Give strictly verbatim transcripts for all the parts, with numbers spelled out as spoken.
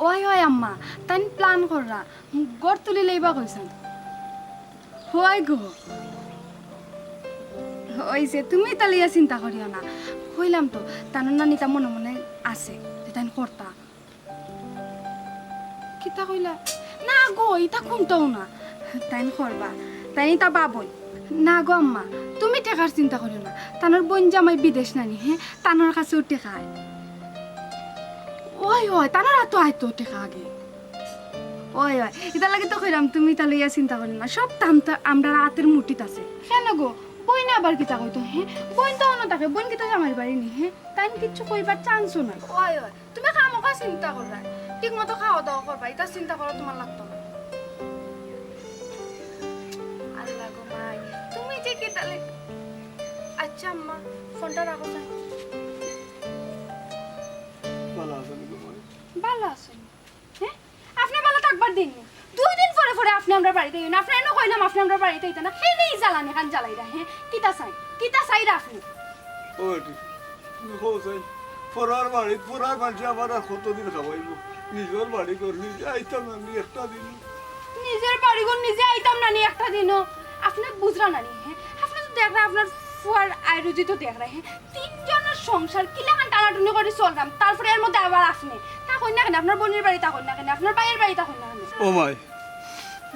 অয়, অয় আম্মা, তাইন plan কররা, ঘর তুলিলাইবা কইছইন। অয় গো, অইছে, তুমি ইতা লইয়া চিন্তা করিও না। কইলাম তো, তানর নানিতা মনে মনে আছে, যে তাইন করতা। কিতা কইলা? না গো, ইতা কুন্তাও না। তাইন করবা, তাইন ইতা ভাবইন। না গো আম্মা, তুমি টেকার চিন্তা করিও না। তানর বইন জামাই বিদেশ নানি, হে, তানর কাছেও টেকা আয়। অয়, অয়, তানর আতো আইতো টেকা আগে। অয়, অয়, ইতার লাগি তো কইরাম, তুমি ইতা লইয়া চিন্তা করিও না। সব তান তো আমরার আতর মুঠিত আছে। কেনে গো, বইনে আবার কিতা কইতো, হে? বইন তো অনো থাকে, বইন কিতা জামাইর বাড়ি নি, হে? তাইন কিচ্ছু কইবার chance-ও নাই। অয়, অয়, তুমি খামোখা চিন্তা কররায়, ঠিক মতো খাওয়া দাওয়া করবা, ইতা চিন্তা করা তুমার লাগতো না। আল্লাহ গো মাই, তুমি যে কিতা লে-, আচ্ছা আম্মা, ফোনটা রাখো চাই। ভালা আছইন গো মাই। ভালা আছইন। হে? আপনে ভালা থাকবার দিন নি। দুই দিন পরে পরে আপনে আমরার বাড়িত আইন। আপনারে না কইলাম আপনে আমরার বাড়িত আইতা না। হেনেই জ্বালানি খান জ্বালাইরা, হে? কিতা চাইন? কিতা চাইরা আপনে? ও বেটি, তুমি কও চাই, ফরার বাড়িত, ফরার মানষে আমার আর কতদিন খাওয়াইবো? নিজর বাড়ি ঘর নিজে আইতাম না নি একটা দিনও। নিজর বাড়ি ঘর নিজে আইতাম না নি একটা দিনও। আপনে বুঝরা না নি, হে? আপনে তো দেখরা, আপনার ফুয়ার আয় রুজি তো দেখরা, হে? তিনজনর সংসার কিলাখান টানাটুনি করি চলরাম, তারপরে এর মধ্যে আবার আপনে। তা কইন না কেনে, আপনার বইনর বাড়ি তা কইন না কেনে, আপনার ভাইর বাড়ি তা কইন না কেনে? ও মাই,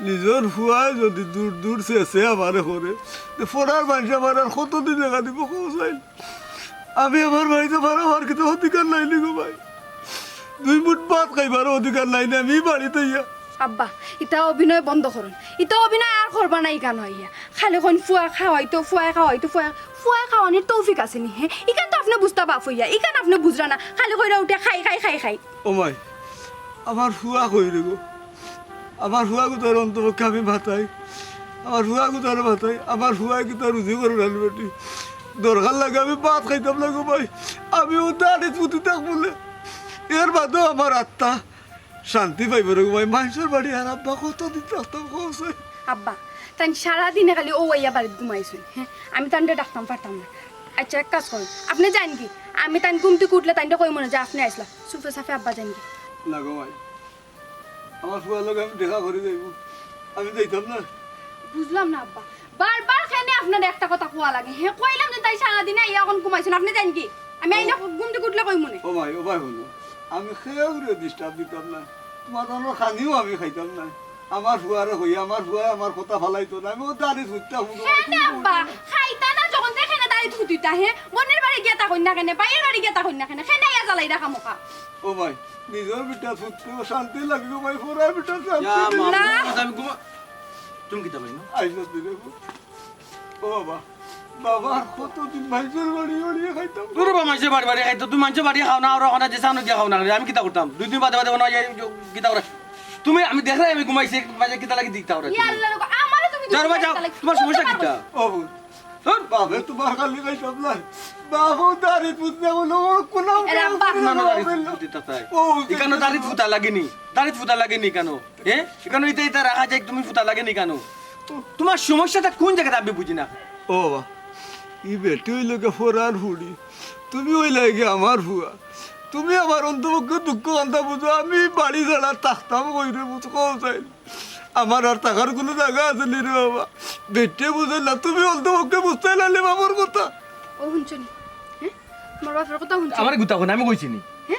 নিজর ফুয়ায় যদি দূর দূর শেষে আমারে করে, তে ফরার মানষে আমার আর কতদিন দেখা দিবো, কও চাই? আমি আমার বাড়িত ফরার আর কিতা অধিকার নাই নি গো মাই। দুই মুঠ ভাত খাইবার অধিকার নাই নি আমি বাড়িত আইয়া। আব্বা, ইতা অভিনয় বন্ধ করইন। ইতা অভিনয় আর করবা না ইখানো আইয়া। খালি কইন ফুয়া খাওয়াইতো, ফুয়ায় খাওয়াইতো, ফুয়া, ফুয়ায় খাওয়ানির তৌফিক আছে নি, হে? ইখান তো আপনে বুঝতা বাপ অইয়া, ইখান আপনে বুঝরা না। খালি কইরা উঠে খাই, খাই, খাই, খাই। ও মাই, আমার ফুয়া কই রে গো? আমার ফুয়া গুতার অন্তপক্ষে আমি মাতাই, আমার ফুয়া গুতারে মাতাই, আমার ফুয়ায় কিতা রুজি করে রান বেটি। দরকার লাগে আমি ভাত খাইতাম না গো মাই, আমি অউ দাড়িত ফুতি থাকমু নে। এর বাদেও আমার আত্মা শান্তি পাইবো রে গো মাই, মানষর বাড়ি আর আব্বা কতদিন থাকতাম কও চাই? আব্বা, তাইন সারা দিনে খালি অউ আইয়া বাড়িত ঘুমাইছইন, হে? আমি তানরে ডাকতাম পারতাম না। আচ্ছা, এক কাজ করইন, আপনে যাইন গি, আমি তাইন ঘুম থাকি উঠলে তানরে কইমু নে যে আপনে আইছলা, চুপে চাপে আব্বা যাইন গি। না গো মাই, আমার ফুয়ার লগে আমি দেখা করি যাইমু, আমি যাইতাম না। বুঝলাম না আব্বা, বারবার কেনে আপনারে একটা কথা কওয়া লাগে? হে, কইলাম যে তাইন সারা দিনে আইয়া অখন ঘুমাইছইন, আপনে যাইন গি? আমি আইনা ঘুম থাকি উঠলে কইমু নে। ও মাই, ও মাই, হুনো, আমি কেউরে disturb দিতাম না, তুমার অনো খানিও আমি খাইতাম না। আমার ফুয়ারে কই, আমার ফুয়ায় আমার কথা ফালাইতো না, আমি অউ দাড়িত ফুততাম। কেনে আব্বা, খাইতা না যখন তে কেনে দাড়িত ফুতিতা, হে? বইনর বাড়ি গিয়া তা কইন না কেনে, ভাইর বাড়ি গিয়া তা কইন না কেনে, কেনে আইয়া জ্বালাইরা খামোখা? ও মাই, নিজর বেটা ফুততে শান্তি লাগে গো মাই, ফরার বেটা শান্তি ইয়া লাগে। মা, না। আমি ঘুমা-, তুমি কিতা পাই না? আইসা দিলে গো। ও বাবা, বাবা, আর কতদিন মানষর বাড়ি বাড়ি খাইতাম? তোর বাবা মানষর বাড়ি বাড়ি খাইতো, তুমি মানষর বাড়ি খাও না, আর অখানো যে সানো গিয়া খাও না, আমি কিতা করতাম? দুই দিন বাদে বাদে অনো আইয়া কিতা করে? তুমি, আমি দেখরায় আমি ঘুমাইছি, মাঝে কিতা লাগি দিতা ওরা ইয়া তুমি? আল্লাহ, লোক, আমারে তুমি যাও রে বা, যাও, কিতা লাগি? তুমার সমস্যা কিতা? ও, ধুর। বাপে তুমার খালি খাইতাম না। বাপ, অউ দাড়িত ফুততে বলো, অউ কুনাম এ রাব্বা। না, না, দাড়িত ফুততে তাই। ও, ইখানো দাড়িত ফুতা লাগেনি, দাড়িত ফুতা লাগেনি ইখানো? হে? ইখানো ইতা ইতা রাখা যায়, তুমি ফুতা লাগেনি ইখানো? তুমার সমস্যাটা কুন জাগাত আমি বুঝি না। ও বাবা, ই বেটি অইলো গি ফরার ফুড়ি, তুমি অইলায় গি আমার ফুয়া। তুমি আমার অন্তপক্ষে দুঃখ কান্তা বুঝো, আমি বাড়ি ছাড়া থাকতাম কই রে, বুঝ কও চাই। আমার আর থাকার কুনু জাগা আছে নি রে বাবা। বেটিয়ে বুঝে না, তুমি অন্তপক্ষে বুঝতায় নাইলে বাবার কথা। ও হুনছো নি? হে? মোর বাপর কথা হুনছো? আমারে গুতা কও না, আমি কইছি নি। হে?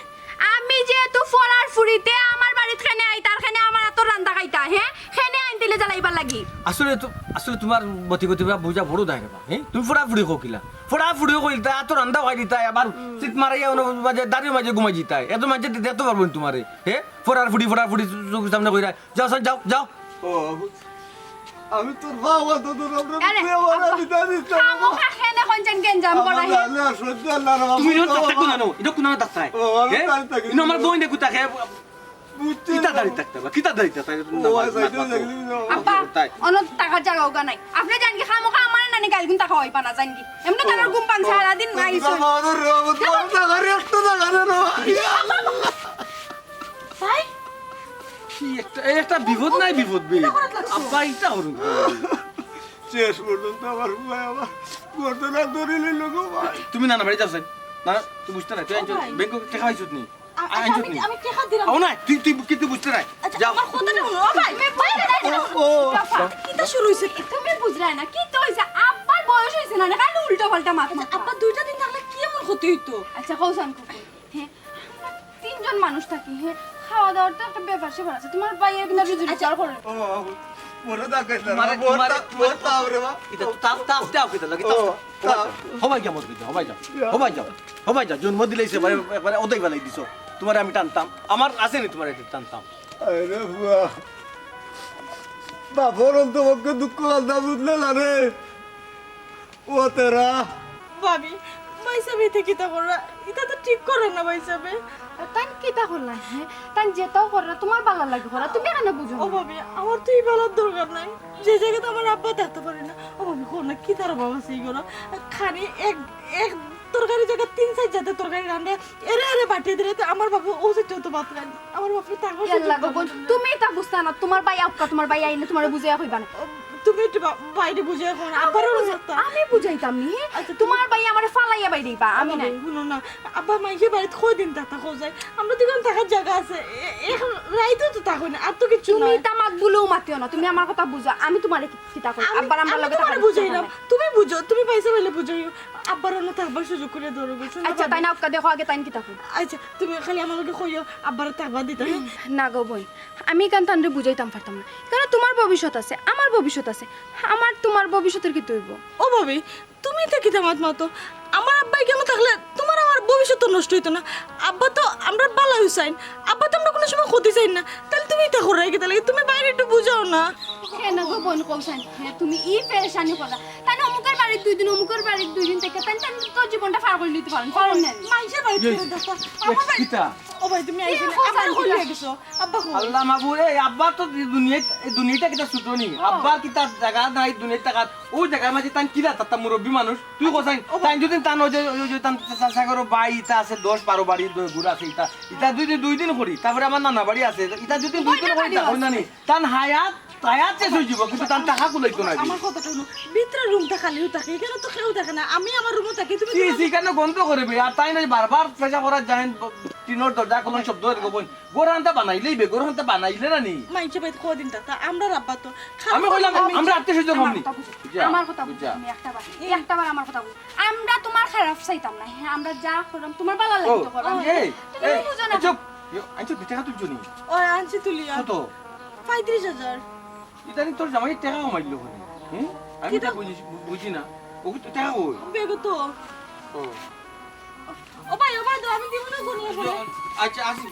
আমি যেহেতু ফরার ফুড়ি তে আমার বাড়িত কেনে আইতা, কেনে আমার আতর রান্দা খাইতা, হে? কেনে আইন দিলে জ্বালাইবার লাগি। আসলে তো, আসলে তুমার মতি গতি বা বুঝা বড় দায় রে বা, হে? তুমি ফরার ফুড়ি কও কিলা? ফরার ফুড়ি কইলতা, আতর রান্দা খাই দিতায়, আবার চিত মারাইয়া অনো মাঝে, দাড়ির মাঝে ঘুমাই দিতায়। এত মাঝে দেখতো পারবো নি তুমারে, হে? ফরার ফুড়ি, ফরার ফুড়ি, চোখের সামনে কইরা, যাও, যাও, যাও। ও, আমি তোর বাবা তো তোর আমরা আরে, তুই আমার আব্বা, আমি জানি তো। খামোখা কেনে কইন যেন গেঞ্জাম আমার করা হে। জানে আর সহ্য আল্লাহ রে বাবা। তুমি ইনো তাকতায় কুনানো, ইনো কুনানো তাকতায়? ও, আমি হে? তাই তাকি। ইনো আমার বইন দেখু তাকে। বুঝছি কিতা না। দাড়ি তাকতায় বা, কিতা দাড়ি তাকতায়? ও, ভাই, ভাই, ভাই, ভাই, ভাই। আব্বা, তাই। অনো থাকার জাগা উগা নাই। আপনে যাইন গি খামোখা আমার নানি গাইলগুন থাকা অইবা না, যাইন গি। এমনে তার ঘুম পান সারা দিন নাই বাবা, ওরে বাবা, তোর জাগা রে, একটা জাগা রে, রে। ভাই? কি একটা, এই একটা বিপদ নাই বিপদ বে। কিতা করাত লাগছো? আব্বা, ইটা করুন। শেষ পর্যন্ত আমার ভাই আমার গর্দনা ধরে নিল গো ভাই। তুমি নানা বাড়ি যাও, যাই। না, না, তুমি বুঝতে না। তুই ও ভাই। ব্যাংকে টেকা পাইছত নি? আ-, আচ্ছা, আমি, আমি টেকা দিলাম। ও না, তুই, তুই কিন্তু বুঝতে নাই। আচ্ছা, যাও। আমার কথাটা হুনো, ও ভাই, ভাই, ভাই, ভাই, ও, ও। কিতা শুরু অইছে? তুমি বুঝলায় না, কিতা অইছে? আব্বার বয়স অইছে না, না, খালি উল্টা পাল্টা মাত মাত। আব্বা দুইটা দিন থাকলে কি এমন ক্ষতি অইতো? আচ্ছা, কও চাইন কুকুর। হ্যাঁ, তিনজন মানুষ থাকি, হ্যাঁ, খাওয়া দাওয়ার তো একটা ব্যাপার স্যাপার আছে। তুমার ভাইয়ে কিন্তু রুজি রোজগার করে। ও, ও, মনে থাকে না, তোমারে, মনে তোমারে, থাক-, তোমারে মনে থাক রে বা। ইতা তো তাপ, তাপ, তাপ, কিতা লাগে? ও, তাপ, তাপ। হবাই যাও, মত হবাই যাও, হবাই যাও, হবাই যাও। জন্ম দিলাইছে, একবারে, একবারে ওদাই বেলাই দিছো। তোমারে আমি টানতাম, আমার আছে নি তোমারে টানতাম। আরে বাহ, বাপর অন্তপক্ষে দুঃখ আলাদা বুঝলে না রে। ও তেরা। ভাবি, ভাইসাবে ইতা কিতা কররা? ইতা তো ঠিক কররা না ভাইসাবে। তাইন কিতা কররা, হ্যাঁ? তাইন যেতাও কররা, তোমার ভালার লাগি কররা, তুমি কেনে বুঝো না? ও ভাবি, আমার তো ই ভালার দরকার নাই। যে জাগাত আমার আব্বা থাকতা পারে না। ও ভাবি, কও না, কিতার অভাব আছে ই ঘরো? খানি এক, এক তরকারি জাগাত তিন চাইর জাতর তরকারি রান্ধে, এরে এরে বাটিয়া দিলে তো আমার বাপে অউ চাইরটা তো ভাত খায় না। আমার বাপরে থাকবার ইয়াল্লা সুযোগ গো বোন, করে দিলে। তুমি ইতা বুঝতা না, তোমার ভাই আউক্কা, তোমার ভাই আইলে তোমারে বুঝাইয়া কইবা না। ও, তুমি একটু বা-, ভাইরে বুঝাইয়া কও না, আমি আব্বারে বুঝা-, বুঝাইতা। আমি বুঝাইতাম নি, হ্যাঁ? আচ্ছা, তুমি তোমার ভাই আমারে ফালাইয়া বাইরে দিবা, আমি নাই। হুনো না, আব্বা মাইনষে বাড়িত কয়দিন থাকতা কও চাইন? আমরা দুইজন থাকার জাগা আছে, এ-, এক রাইতও তো থাকো না, আর তো কিচ্ছু তুমি নাই। ইতা মাত ভুলেও মাতিও না, তুমি আমার কথা বুঝো, আমি তোমারে কি-, কিতা কই? আমি, আব্বার আমরার আমি লগে তোমারে থাকার বুঝাইলাম, ইচ্ছা নাই। তুমি বুঝো, তুমি ভাইসাব আইলে বুঝাইও। আব্বার অনো থাকবার সুযোগ করি দেও গো, শুনো আচ্ছা, ভাবি। তাইন আউক্কা দেখো আগে তাইন কিতা কই। আচ্ছা, তুমি খালি আমার লগে কইও, আব্বারে থাকবার দিতা, হ্যাঁ? না গো বোন, আমি ইখান তানরে বুঝাইতাম পারতাম না। কারণ তোমার ভবিষ্যৎ আছে, আমার ভবিষ্যৎ আছে। আমার তোমার ভবিষ্যতের কিতা অইবো? ও ভাবি, তুমি ইতা কিতা মাত মাতো? আমার আব্বা ইখানো থাকলে তোমার আমার ভবিষ্যৎ তো নষ্ট অইতো না। আব্বা তো আমরার ভালাউ চাইন, আব্বা তো আমরার কুনু সময় ক্ষতি চাইন না। তাইলে তুমি ইতা কররায় কিতার লাগি? তুমি ভাইরে একটু বুঝাও না। কেনে গো বোন, কও চাইন? হ্যাঁ, তুমি ই পেরেশানি কররায়। তাইন অমুকর বাড়িত দুই দিন, অমুকর বাড়িত দুই দিন থাকি, তাইন, তাইন তো জীবনটা পার করি নিতে পারইন, পারইন না নি? মাইনষে বাড়িত এই, থাকো, এই, আমার বাড়িত কিতা? ও ভাই, তুমি আইছো না? কও চাইন, আমার কিতা? কই গেছো? আব্বা কই? আল্লাহ মাবুদ, এই আব্বার তো দুনিয়াত, এই দুনিয়াটা কিতা ছোট নি? ও। আব্বার কিতা জাগা নাই দুনিয়াত থাকাত? অউ জাগার মাঝে তাইন কিলা থাকতা, মুরব্বি মানুষ। তুই কও চাইন, ও ভাই। তাইন যদি তান অউ যে, অউ যে তান চাচা ঘরো ভাই ইতা আছে, দশ বারো বাড়ি দ-, ঘুরা আছে ইতা। ইতা যদি দুই দিন করি, তারপরে আমার নানা বাড়ি আছে, ইতা যদি দুই দিন করি, তা অইনা নি? তান হায়াত, হায়াত শেষ অইযিবো, কিন্তু তান টেকা কুলাইতো না। আমার কথাটা হুনো, ভিতরে রুমটা খালিউ থাকে, ইখানো তো কেউ থাকে না, আমি আমার রুমো থাকি, তুমি ছি, তোমার ছি, ইখানো গন্ধ করে বে। আর তাইন অউ বারবার পেশাব করাত যাইন, টিনর দরজা খোলন শব্দ অইরে গো বোন। ঘর আনতা বানাইলেই বে, ঘর আনতা বানাইলে না নি? মাইনষে বাড়িত কয়দিন থাকতা, আমরার আব্বা তো আমি কইলাম, আমি আমরা আত্মীয় স্বজন আমার হমনি। কথা বুঝো, বুঝা, আমার কথা বুঝো, বুঝা। তুমি একটা বার, এই একটাবার আমার কথা বুঝো। আমরা তোমার খারাপ চাইতাম না, হ্যাঁ, আমরা যা করলাম তোমার ভালার লাগি তো করলাম। এই, তুমি এই, বুঝো না। চুপ। ইয়ো, আনছো দুই টেকা তুলছো নি? ও, আনছি তুলিয়া। কত? পঁয়ত্রিশ হাজার। ইদানিং তোর জামাই টেকা কমাইলো কেনে? হুম? আমি কিতা? তো বুঝি, বুঝি না। ও কি তো টেকা কই? বেগো তো। ও। ও ভাই, ও ভাই, তো আমি দিব না গো নিয়া পরে। আচ্ছা, আসি।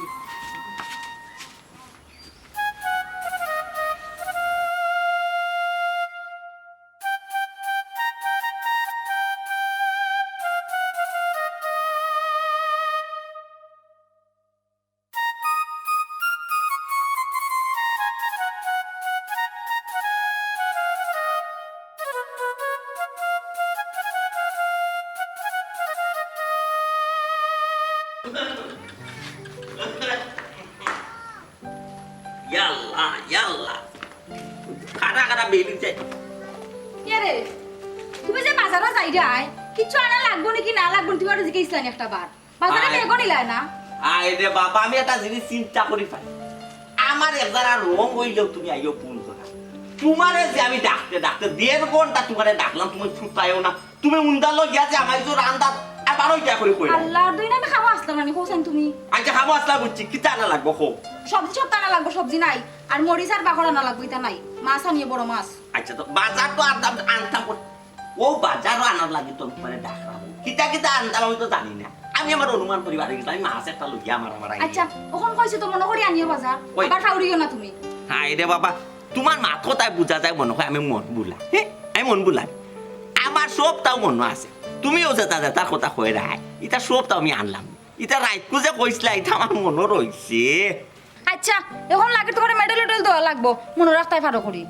ইয়াল্লা, ইয়াল্লা। খারা খারা বেলি যায়। কে রে? তুমি যে বাজারো যাইরায়, কিচ্ছু আনা লাগবো নি কি না লাগবো নি, তুমি আমারে জিকাইছলায় নি একটা বার? বাজারে আয়। বেগও নিলায় না। আয় রে বাবা, আমি একটা জিনিস চিন্তা করি পাই। আমার এক জারা রং অইলেও তুমি আইও ভুল করা। তোমারে যে আমি ডাকতে ডাকতে দেড় ঘন্টা তোমারে ডাকলাম, তুমি ফুটায়ও না। তুমি উন্দালো গিয়া যে আমার যে রান্দাত আর বারো ইটা করি কইলা। আল্লাহর দইন, আমি খাবো আসলাম না নি, কও চাইন তুমি। আচ্ছা, খাবো আসলা বুঝছি, কিতা আনা লাগবো কও? সবজি সব আনা লাগবো, সবজি নাই। আর মরিচ আর বাখর আনা লাগবো, ইতা নাই। মাছ আনিও, বড় মাছ। আচ্ছা, তো বাজার তো আর দাম আনতাম কই। ও বাজারও আনার লাগি তো তোমারে ডাকলাম। কিতা কিতা আনতাম আমি তো জানি না। আমি আমার অনুমান করি বাড়ি গেছিলাম, আমি মাছ একটা লইয়া আমার, আমার আইনি। আচ্ছা, অখন কইছো তো মনো করি আনিও বাজার। কই? আবার ফাউরিও না তুমি। হায় রে বাবা, তোমার মাত কথায় বুঝা যায় মনো কয় আমি মন ভুলা। হে? আমি মন ভুলা। আমার সবতাউ মনো আছে। তুমিও যেতা যেতার কথা কইরায়, ইতা সবতাউ আমি আনলাম। ইতা রাইতকু যে কইছলা, ইতা আমার মনো রইছে। আচ্ছা, অখন লাগে তোমারে মেডেল উডেল দেওয়া লাগবো, মনো রাখতায় পারো করি।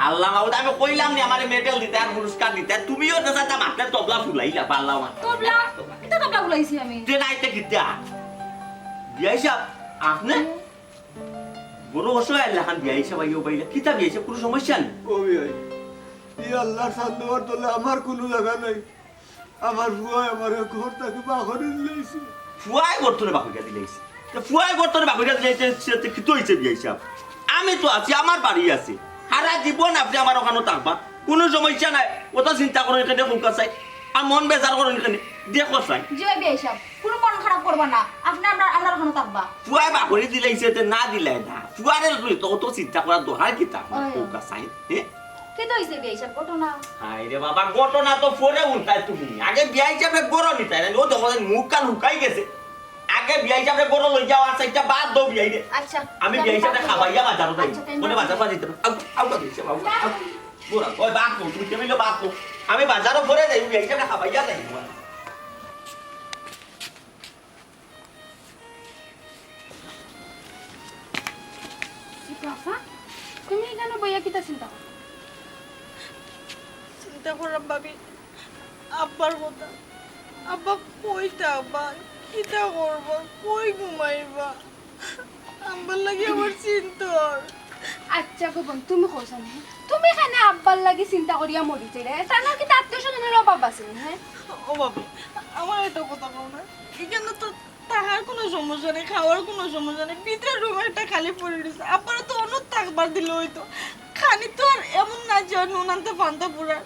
আল্লাহ মাবুদ, আমি কইলাম নি আমারে মেডেল দিতায় আর পুরস্কার দিতায়, তুমিও যেতা যেতা মাতলে তবলা ফুলাইলা, পারলাও না। তবলা? ইতা তবলা ফুলাইছি আমি। তে নাইতে কিতা? বিয়াই সাব, আপনে? বড় অসহায় লাখান বিয়াই সাব, আইও বাইলা। কিতা বিয়াই সাব, কুনু সমস্যা নি? ও বিয়াই, ই আল্লাহর চান্দুয়ার তলে আমার কুনু জাগা নাই। আমার ফুয়ায় আমারে ঘর থাকি বার করি দিলাইছে। ফুয়ায় ঘর তলে বার করি দিলাইছে? তে ফুয়ায় গর্তরে বাগড়িয়া দিলাইছে, কিতা অইছে বিয়াই সাব? আমি তো আছি, আমার বাড়ি আছে। সারা জীবন আপনে আমার অখানো থাকবা, কুনু সমস্যা নাই। অত চিন্তা করইন কেনে কউক্কা চাই? আর মন বেজার করইন কেনে? দেখো চাই। জি অয় বিয়াই সাব, কুনু মন খারাপ করবা না, আপনে আমরার, আমরার অখানো থাকবা। ফুয়ায় বাগড়ি দিলাইছে, তে না দিলায় না। ফুয়ারে লইয়া তো অত চিন্তা করার দরকার কিতা আপনার অয়। কউক্কা চাই? হে? কিতা অইছে বিয়াই সাব, ঘটনা? হায় রে বাবা, ঘটনা তো পরে হুনতায় তুমি। আগে বিয়াই সাবরে ঘরো নিতায় না, অউ দেখো মুখ কান হুকাই গেছে। আগে বিয়াই সাবরে ঘরো লইয়া যাও, আর চাইরটা ভাত দেও বিয়াইরে। আচ্ছা, আমি বিয়াই সাবরে খাবাইয়া বাজারো যাই। আচ্ছা, তাই বলে না। বাজার বাজাইতে। আও, আও, বিয়াই সাব, আও, আও। বুড়া, ওই ভাত দেও, তুমি টেবিলো ভাত দেও। আমি বাজারো পরে যাই, বিয়াই সাবরে খাবাইয়া যাই। আফা, তুমি ইখানো বইয়া কিতা চিন্তা করো? চিন্তা কররাম ভাবি, আব্বার কথা। আব্বা কই থাকবা, কিতা করবা, কই ঘুমাইবা? আব্বার লাগি আমার চিন্তা অর। আচ্ছা গো বইন, তুমি কও চাইন, হে? তুমি কেনে আব্বার লাগি চিন্তা করিয়া মরি যাইরায়? তান কিতা আত্মীয় স্বজনর অভাব আছে নি, হে? ও ভাবি, আমার একটা কথা কও না, ইখানো তো থাকার কুনু সমস্যা নাই, খাওয়ার কুনু সমস্যা নাই। ভিতরে রুম একটা খালি পড়ি রইছে। আব্বারে তো অনো থাকবার দিলে অইতো। খানি তো আর এমন না যে নুন আনতে পান্তা ফুরার।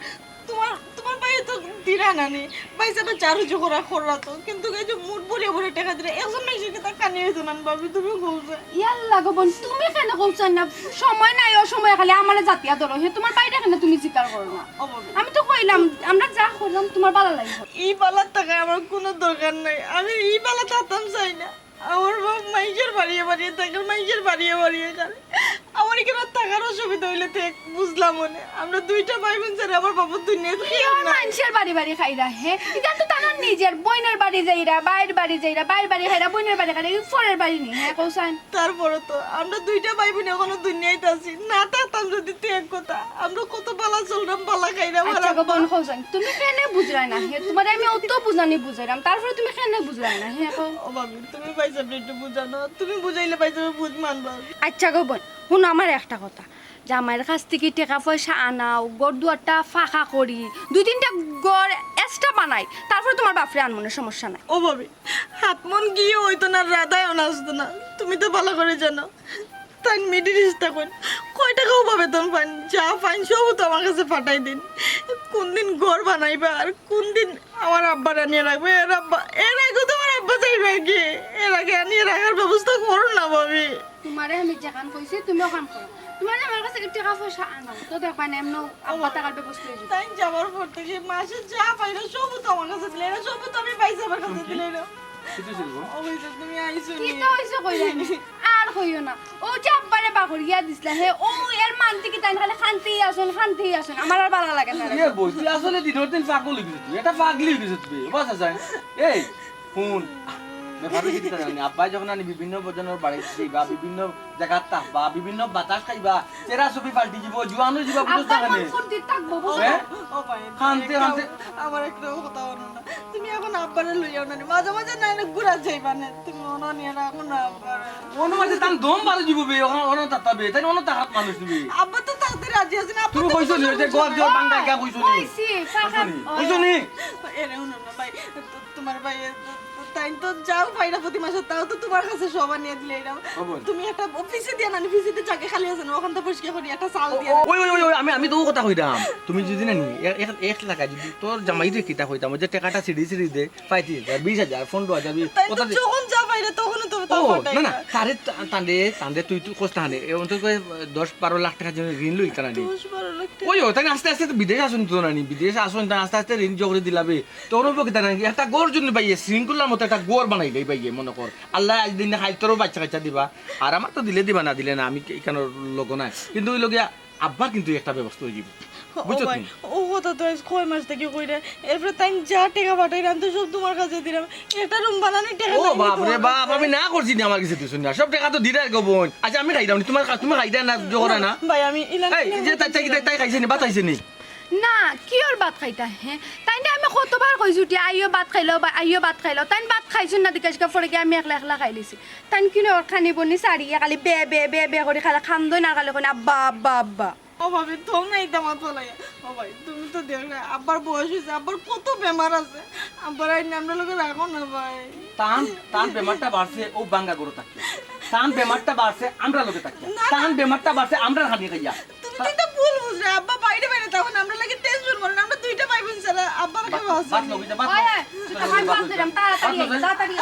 তুমার, তুমার ভাইয়ে তো দিরা না নি। ভাইসাবে যা রুজি করা কররা তো। কিন্তু এই যে মুঠ ভরিয়া ভরিয়া টেকা দিরা, একজন মানষর কিতা খানি অইতো না নি ভাবি, তুমি কও চাইন। ইয়াল্লা গো বইন, তুমি কেনে কও চাইন না? সময় নাই, অসময় খালি আমারে জাতিয়া ধরো। হে, তুমার ভাইরে কেনে তুমি স্বীকার করো না? ও ভাবি। আমি তো কইলাম, আমরা যা করলাম তুমার ভালা লাগি। ই বালার থাকার আমার কুনু দরকার নাই। আমি ই বালা থাকতাম চাই না। আমার বাপ মাইনষর বাড়িয়ে বাড়িয়ে থাকে, মাইনষর বাড়িয়ে বাড়িয়ে খায়। আমার ইখানো থাকার অসুবিধা অইলে তে বুঝলাম অনে। আমরা দুইটা ভাই বইন ছাড়া আমার বাবার দুনিয়াত কেউ নাই। মাইনষর বাড়ি বাড়ি খাইরা, হে? ইখান তো তান নিজর, বইনর বাড়ি যাইরা, ভাইর বাড়ি যাইরা, ভাইর বাড়ি খাইরা, বইনর বাড়ি খাইরা, ই পরের বাড়ি নি, হে, কও চাইন? তারপরে তো আমরা দুইটা ভাই বইন অখনো দুনিয়াত আছি, না থাকতাম যদি তে এক কথা। আমরা কত বালা চলরাম, বালা খাইরাম, আচ্ছা গো বইন, কও চাইন, তুমি কেনে বুঝরায় না? হে, তুমারে আমি অত বুঝানি বুঝাইরাম, তারপরে তুমি কেনে বুঝরায় না? হে, কও। ও ভাবি, তুমি ভাইসাবরে একটু বুঝাও না, তুমি বুঝাইলে ভাইসাবে বুঝ মানবা। আচ্ছা গো বইন, হুনো আমার একটা কথা, জামাইর কাছ থাকি টেকা পয়সা আনাও, ঘর দুয়ারটা ফাঁকা করি, দুই তিনটা ঘর extra বানাই, তারপরে তুমার বাপরে আনমনে, সমস্যা নাই। ও ভাবি, হাত মন গিয়ে অইতো না, রাধায় অনা আসতো না, তুমি তো বালা করি জানো। তাইন Middle East থাকইন, কয় টেকা অউ বেতন পাইন, যা পাইন সবউ তো আমার কাছে পাঠাই দেইন। কুনদিন ঘর বানাইবা আর কুনদিন আমার আব্বারে আনিয়া রাখবা? এর আব্বা, এর আগে তো আমার আব্বা যাইবা কি? এর আগে আনিয়া রাখার ব্যবস্থা করো না ভাবি। তুমারে আমি যেখান কইছি তুমি অখান করো। তুমার আমার কাছে টেকা পয়সা আনো, তো দেখবায় না এমনে আব্বা থাকার ব্যবস্থা অইযিবো। তাইন যাওয়ার পর থাকি মাসে যা পাইরা সবউ তো আমার কাছে দিলাইরা, সবউ তো আমি ভাইসাবর কাছে দিলাইরাম। কিতা অইছে গো? ও ভাইসাব, তুমি আইছো নি? কিতা অইছে কইরায় নি? আর কইও না। অউ যে আব্বারে বাগড়িয়া দিছলা, হে, অউ এর মানতে কিতা তাইন খালি কানতেউ আছইন, কানতেউ আছইন। আমার আর বালা লাগে না। এ বইন, তুই আসলে দিনর দিন পাগল অইগেছস তুই। এটা পাগলি অইগেছস তুই। বাস আছে। এই, হুন। ব্যাপার অইছে কিতা জানি? আব্বায় যখন আনি বিভিন্ন জনর বাড়িত যাইবা, বিভিন্ন জাগাত থাকবা, বিভিন্ন বাতাস খাইবা, চেহারা ছবি পাল্টি যিবো, জুয়ান অইযিবা, বুঝছস না কেনে? মন ফুর্তি থাকবো, বুঝছো? হে? ও ভাই, কানতে, একটা, কানতে। আমার একটা কথা হুনো না। তুমি অখন আব্বারে লইয়াও না নি, মাঝে মাঝে না এনে ঘুরা যাইবা না। তুমি অনো নিয়া রাখো না আব্বারে। অনো মাঝে তান দম বারো যিবো বে, অনো, অনো তাতা বে, তাইন অনো তাহাত মানুষ তুমি। আব্বা তো তাতে রাজি আছইন, আব্বা তুমি তো কইছো নি, অউ যে ঘর দুয়ার ভাঙ্গা একা কইছো নি? কইছি, কইছো নি? কইছো নি? এরে হুনো না ভাই, তো-, তুমার ভাই, তো-, তো-, তাইন তো যাও পাইরা প্রতি মাসে, তাও তো তুমার কাছে সব আনিয়া দিলাইরাম। ও বইন। তুমি একটা অফিসে দিয়া না নি, অফিসে তো জাগা খালি আছে না, অখানতা পরিষ্কার করি একটা চাল দিয়া। ওই, ওই, ওই, ওই, আমি, আমি তো অউ কথা কইরাম। তুমি যদি না নি, এ-, এ-, এক লাখ যদি তোর জামাইরে কিতা কইতাম, অউ যে টেকাটা ছিড়ি ছিড়ি দে, পঁয়ত্রিশ হাজার, বিশ হাজার, পনেরো হাজার, বি-, তাইন তো কথা দি- যখন যা পাইরা তখনউ তো ও, পাঠাই না, না, না। তারে তা-, তানরে, তানরে তুই, তুই কষ্ট হানে, এ অন্তত করে দশ বারো লাখ টেকা যদি ঋণ লইতা না নি। দশ বারো লাখ টেকা। ওই, ও, তাইন আস্তে আস্তে তো বিদেশ আছইন তো না নি, বিদেশ আছইন, তাইন আস্তে আস্তে ঋণ জোগাড় করি দিলাবে। তোর অইবো কিতা না, একটা ঘর যদি পাইয়ে, শৃঙ্খলার মতো একটা ঘর বানাইলে পাইয়ে, মনে কর। আল্লায় আইজ দিন না কাইল তোরও বাচ্চা কাচ্চা দিবা, আর আমার তো দিলে দিবা, না দিলে না, আমি ইখানর লগে নাই। কিন্তু অউ লগিয়া আব্বার কিন্তু একটা ব্যবস্থা অইযিবো। ও বুঝছো ভাই, তুমি? অউ কথা তো আইজ কয় মাস থাকি কইরা। এরপরে তাইন যা টেকা পাঠাইরা, আমি তো সব তুমার কাছে দিরাম। একটা রুম বানানির টেকা ও বাপ রে বাপ, আমি না করছি নি, আমার কাছে দিছো না। সব টেকা তো দিরায় গো বইন। আচ্ছা, আমি খাইরাম নি, তুমার কা-, তুমি খাইরায় না, জোগাড় না। ভাই, আমি ইলান এই, ইলান যে তাই, তাই, তাই, তাই খাইছে নি, ভাত খাইছে নি? না, কিওর ভাত খাইতা, হে? তাইনরে আমি কতবার কইছি উঠি, আইও ভাত খাইলাও, বা-, আইও ভাত খাইলাও। তাইন ভাত খাইছইন না, দিকে আজকে পরে গিয়া আমি একলা একলা খাইলিছি। তাইন কিনো অর খানি বনি সারিয়া খালি বে, বে, বে, বে করি খালি কান্দইন আর খালি কইন, "আব্বা, আব্বা, আব্বা।" ও ভাবি, থম না ইতা মাত ফালাইয়া। ও ভাই, তুমি তো দেখরায়, আব্বার বয়স অইছে, আব্বার কত বেমার আছে। আব্বারে আইনা আমরার লগে রাখো না ভাই। তান, তান বেমারটা বাড়ছে, অউ ভাঙ্গা ঘরো থাকিয়া। তান বেমারটা বাড়ছে, আমরার লগে থাকিয়া। না, না। তান বেমারটা বাড়ছে, আমরার হানি খাইয়া। তুমি তো ইতা ভুল বুঝরায়, আব্বা বাইরে বাইরে তখন আমরার লাগি টেনশন করেন, আমরা দুইটা ভাই বোন ছাড়া আব্বার কেউ বাত, আছে বাত নি। লগে যা, বাত ওই, লগে। ওই, ওই, ওই, বাত লগে যা। তাড়াতাড়ি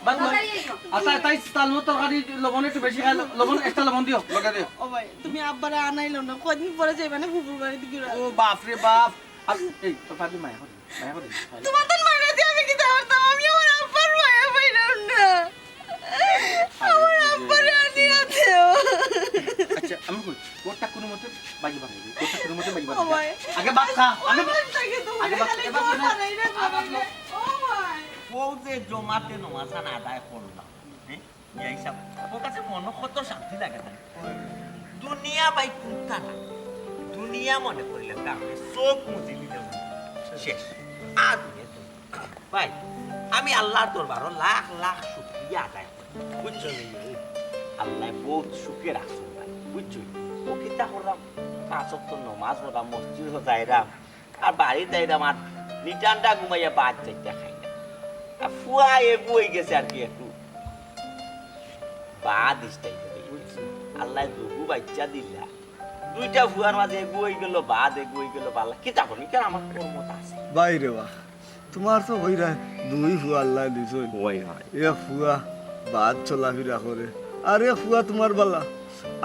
বাত আইও, লগে। তাড়াতাড়ি আইও। আচ্ছা, তাই তালমর তরকারি লবণ একটু বেশি খায়, লবণ, extra লবণ দিও। লগে দিও। ও ভাই, তুমি আব্বারে আনাইলো না, কয়দিন পরে যাইবা না ফুফুর বাড়িত ঘুরা। ও বাপ রে বাপ। আর এই, তোর ভাবি মায়া করে, মায়া করে। তোমার তো মায়া দিয়ে আমি কিতা করতাম? আমি আমার আব্বার মায়া পাইলাম না। আমার আব্বারে আনিয়া দেও। আচ্ছা, আমি কই, ঘরটা কোনো মতে বাগি বানাই দিই, ঘরটা কোনো মতে বাগি বানাই ও ভাই। দিই। আগে ভাত খা, আগে ওই ভাত, ভাত খাই তো আগে ভাত, খালি আগে ভাত খা। খাওয়া নাই রে, খাওয়া নাই। ও ভাই। বউ যে জমাতে নমাজ আদায় করলাম, হ্যাঁ? ইয়া হিসাব, ওর কাছে মনে কত শান্তি লাগে তাই। দুনিয়া ভাই কুন্তা না, দুনিয়া মনে করিলে তা আমি চোখ মুজি নিলে শেষ। আর দুনিয়া তো ভাই, আমি আল্লাহর দরবারও লাখ লাখ শুকরিয়া আদায় করি, বুঝছো নি? আল্লাহ বহুত সুখে রাখছেন ভাই, বুঝছো? ও কিতা করলাম, পাঁচ ওয়াক্ত নমাজ পড়লাম, মসজিদও যাইরাম, আর বাড়িত যাইরাম, আর নিটান্ডা ঘুমাইয়া বাদ যাইতে খাইলাম। আর ফুয়া এগু হয়ে গেছে আর কি একটু বাদ ইস্টাই করে। বুঝছি। আল্লাহ দুগু বাচ্চা দিলা, দুইটা ফুয়ার মাঝে এগু হয়ে গেল বাদ, এগু হয়ে গেল বালা। কিতা করবি? কারণ আমার কর্মতা আছে। বাইরে বাহ, তোমার তো হইরা দুই ফুয়া আল্লাহ দিছইন। ওই হয়। এক ফুয়া বাদ চলাফেরা করে, আর এক ফুয়া তোমার বালা।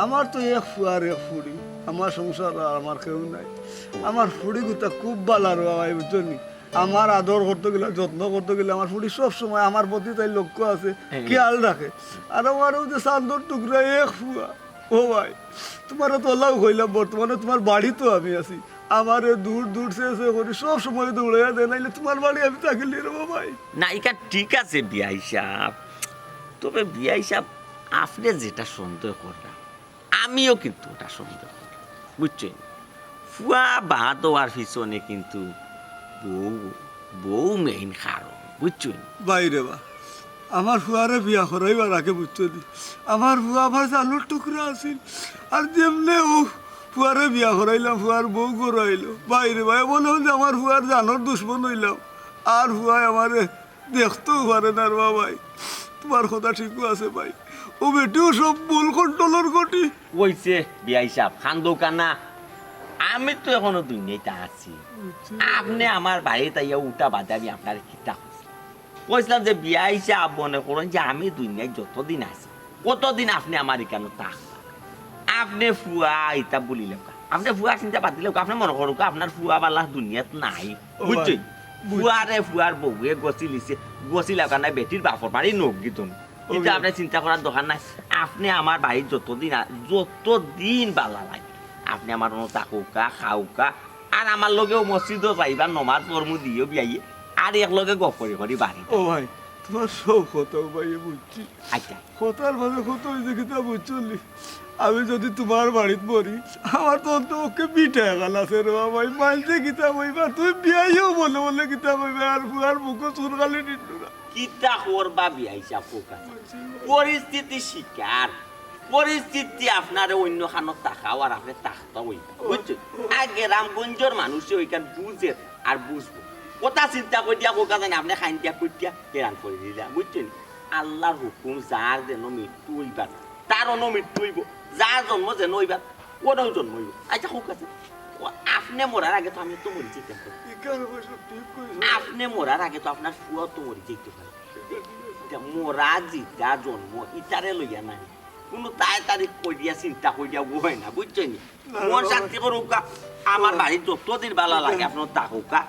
আমার তো এক ফুয়া আর এক ফুড়ি, আমার সংসার আর আমার কেউ নাই। আমার ফুড়ি গুতা খুব বালা রে বাবা, বুঝছো নি? আমার আদর করতে গেলে, যত্ন করতে গেলে আমার ফুড়ি সব সময় আমার প্রতি তাই লক্ষ্য আছে, হ্যাঁ। খেয়াল রাখে। আর আমার ওই যে চান্দর টুকরা এক ফুয়া, ও ভাই, তোমার তো আল্লাহ কইলাম, বর্তমানে তোমার বাড়ি তো আমি আছি। আমারে দূর দূর সে সে করি সব সময় দৌড়াইয়া দেয়, নাইলে তোমার বাড়ি আমি থাকিলি রে ভাই। না, এটা ঠিক আছে বিয়াই সাহেব, তবে বিয়াই সাহেব, আপনি যেটা সন্দেহ করলাম, আমিও কিন্তু ওটা সন্দেহ করলাম, বুঝছেন? ফুয়া বাদ হওয়ার পিছনে কিন্তু বউ, বউ মেইন কারণ, বুঝছেন? বাইরে বা, আমার ফুয়ারে বিয়া করাইবার আগে বুঝছো নি, আমার ফুয়া আমার জানোর টুকরা আছিল। আর যেমনে ও ফুয়ারে বিয়া করাইলাম, ফুয়ার বউ করাইলো। বাইরে ভাই, মনে হয় যে আমার ফুয়ার জানোর দুশমন হইলাম। আর ফুয়ায় আমারে দেখতেও পারে না রে বাবাই। তোমার কথা ঠিকও আছে ভাই, ও বেটিও সব ভুল কন্ট্রোলর গটি। কইছে বিয়াই সাহেব, খান দোকান না, আমি তো এখনো দুনিয়াতে আছি। আপনি আমার বাড়িত আইয়া উঠা বাদে আমি আপনার কিতা কইছি? কইছিলাম যে বিয়াই সাহেব মনে করেন যে আমি দুনিয়ায় যতদিন আছি, কতদিন আপনি আমার এখানে থাকবা? আপনি ফুয়া ইতা বলিলেন কা? আপনি ফুয়া চিন্তা বাদ দিলেন কা? আপনি মনে করুন কা আপনার ফুয়া বালা দুনিয়াত নাই, ও ভাই, বুঝছেন? বুঝছি। ফুয়ারে ফুয়ার বউয়ে গছিলিছে, গছিলা কারণে বেটির বাপর বাড়ি নখ গিতন। ও ইটা ভাই। আপনি চিন্তা করার দরকার নাই। আপনি আমার বাড়িত যতদিন আ-, যতদিন বালা লাগে, আপনি আমার অনু থাকুকা, খাউকা, আর আমার লগেও মসজিদও যাইবা, নমাজ পড়মু দিও বিয়াইয়ে, আর এক লগে গপ করি করি বাড়ি। ও ভাই, তোমার সব কথা ও ভাই বুঝছি। আচ্ছা। কথার মাঝে কথা হইছে কিতা বুঝছো নি? আমি যদি তোমার বাড়িত মরি, আমার তো অন্তপক্ষে বিটা এখান আছে রে বাবা। এই মানছে কিতা কইবা? তুমি বিয়াইও মনে মনে কিতা কইবা? আর ফুয়ার মুখো চুন খালি নিট্টুরা। কিতা করবা বিয়াই সাহেব, কউক্কা। পরিস্থিতি শিকার। পরিস্থিতি আপনারে অন্য খানো তাকাও আর আপনি তাকতা হইবা। বুঝছো? আর গ্রামগঞ্জর মানুষে ওইখান বুঝে আর বুঝবো। কথা চিন্তা করিয়া কউক্কা জানি আপনি খাইন দিয়া কইটিয়া হেরান করে দিলা। বুঝছেন? আল্লাহর হুকুম, যার যেন মৃত্যু হইবার, তার অন মৃত্যু হইব, যার জন্ম যেন হইবার, ওটাও জন্ম হইব। আচ্ছা, হোক আছে। ও, আপনি মরার আগে তো আমি তো মরি যাইতাম পারি। ইকার অবশ্য ঠিক কইছো। আপনি মরার আগে তো আপনার ফুয়াও তো মরি যাইতে পারে। ইটা মরা যেটা জন্ম, ইটারে লইয়া নাই। কোনো তাই তারিখ করিয়া চিন্তা করিয়া ও হয় না, বুঝছো নি? না, মন না, শান্তি করুক্কা। আমার বাড়ি যতদিন বালা লাগে, আপনি থাকুক্কা।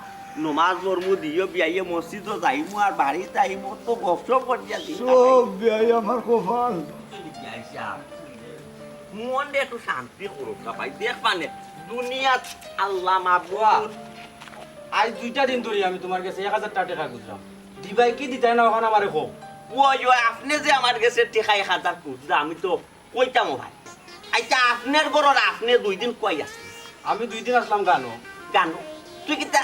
নমাজ পড়মু দিও, বিয়াইয়ে মসজিদও যাইমু, আর বাড়ি যাইমু, তো গপসপ করিয়া দিন সব কাটাই। বিয়াই আমার কপাল। মনটা একটু শান্তি করুক্কা ভাই, দেখবা নে, দুনিয়াত আল্লাহ মাবুদ। আজ দুইটা দিন ধরি আমি তোমার গেছে এক হাজার টেকা খুঁজলাম, দিবায় কি দিতায় না, ওখানে আমারে কও। ওই, ওই, আপনি যে আমার গেছে টেকা এক হাজার খুঁজলা, আমি তো কইতাম ও ভাই। আচ্ছা, আপনার ঘরর আপনি দুই দিন কই আছলা? আমি দুই দিন আছলাম গানো। গানো? তুই কিতা,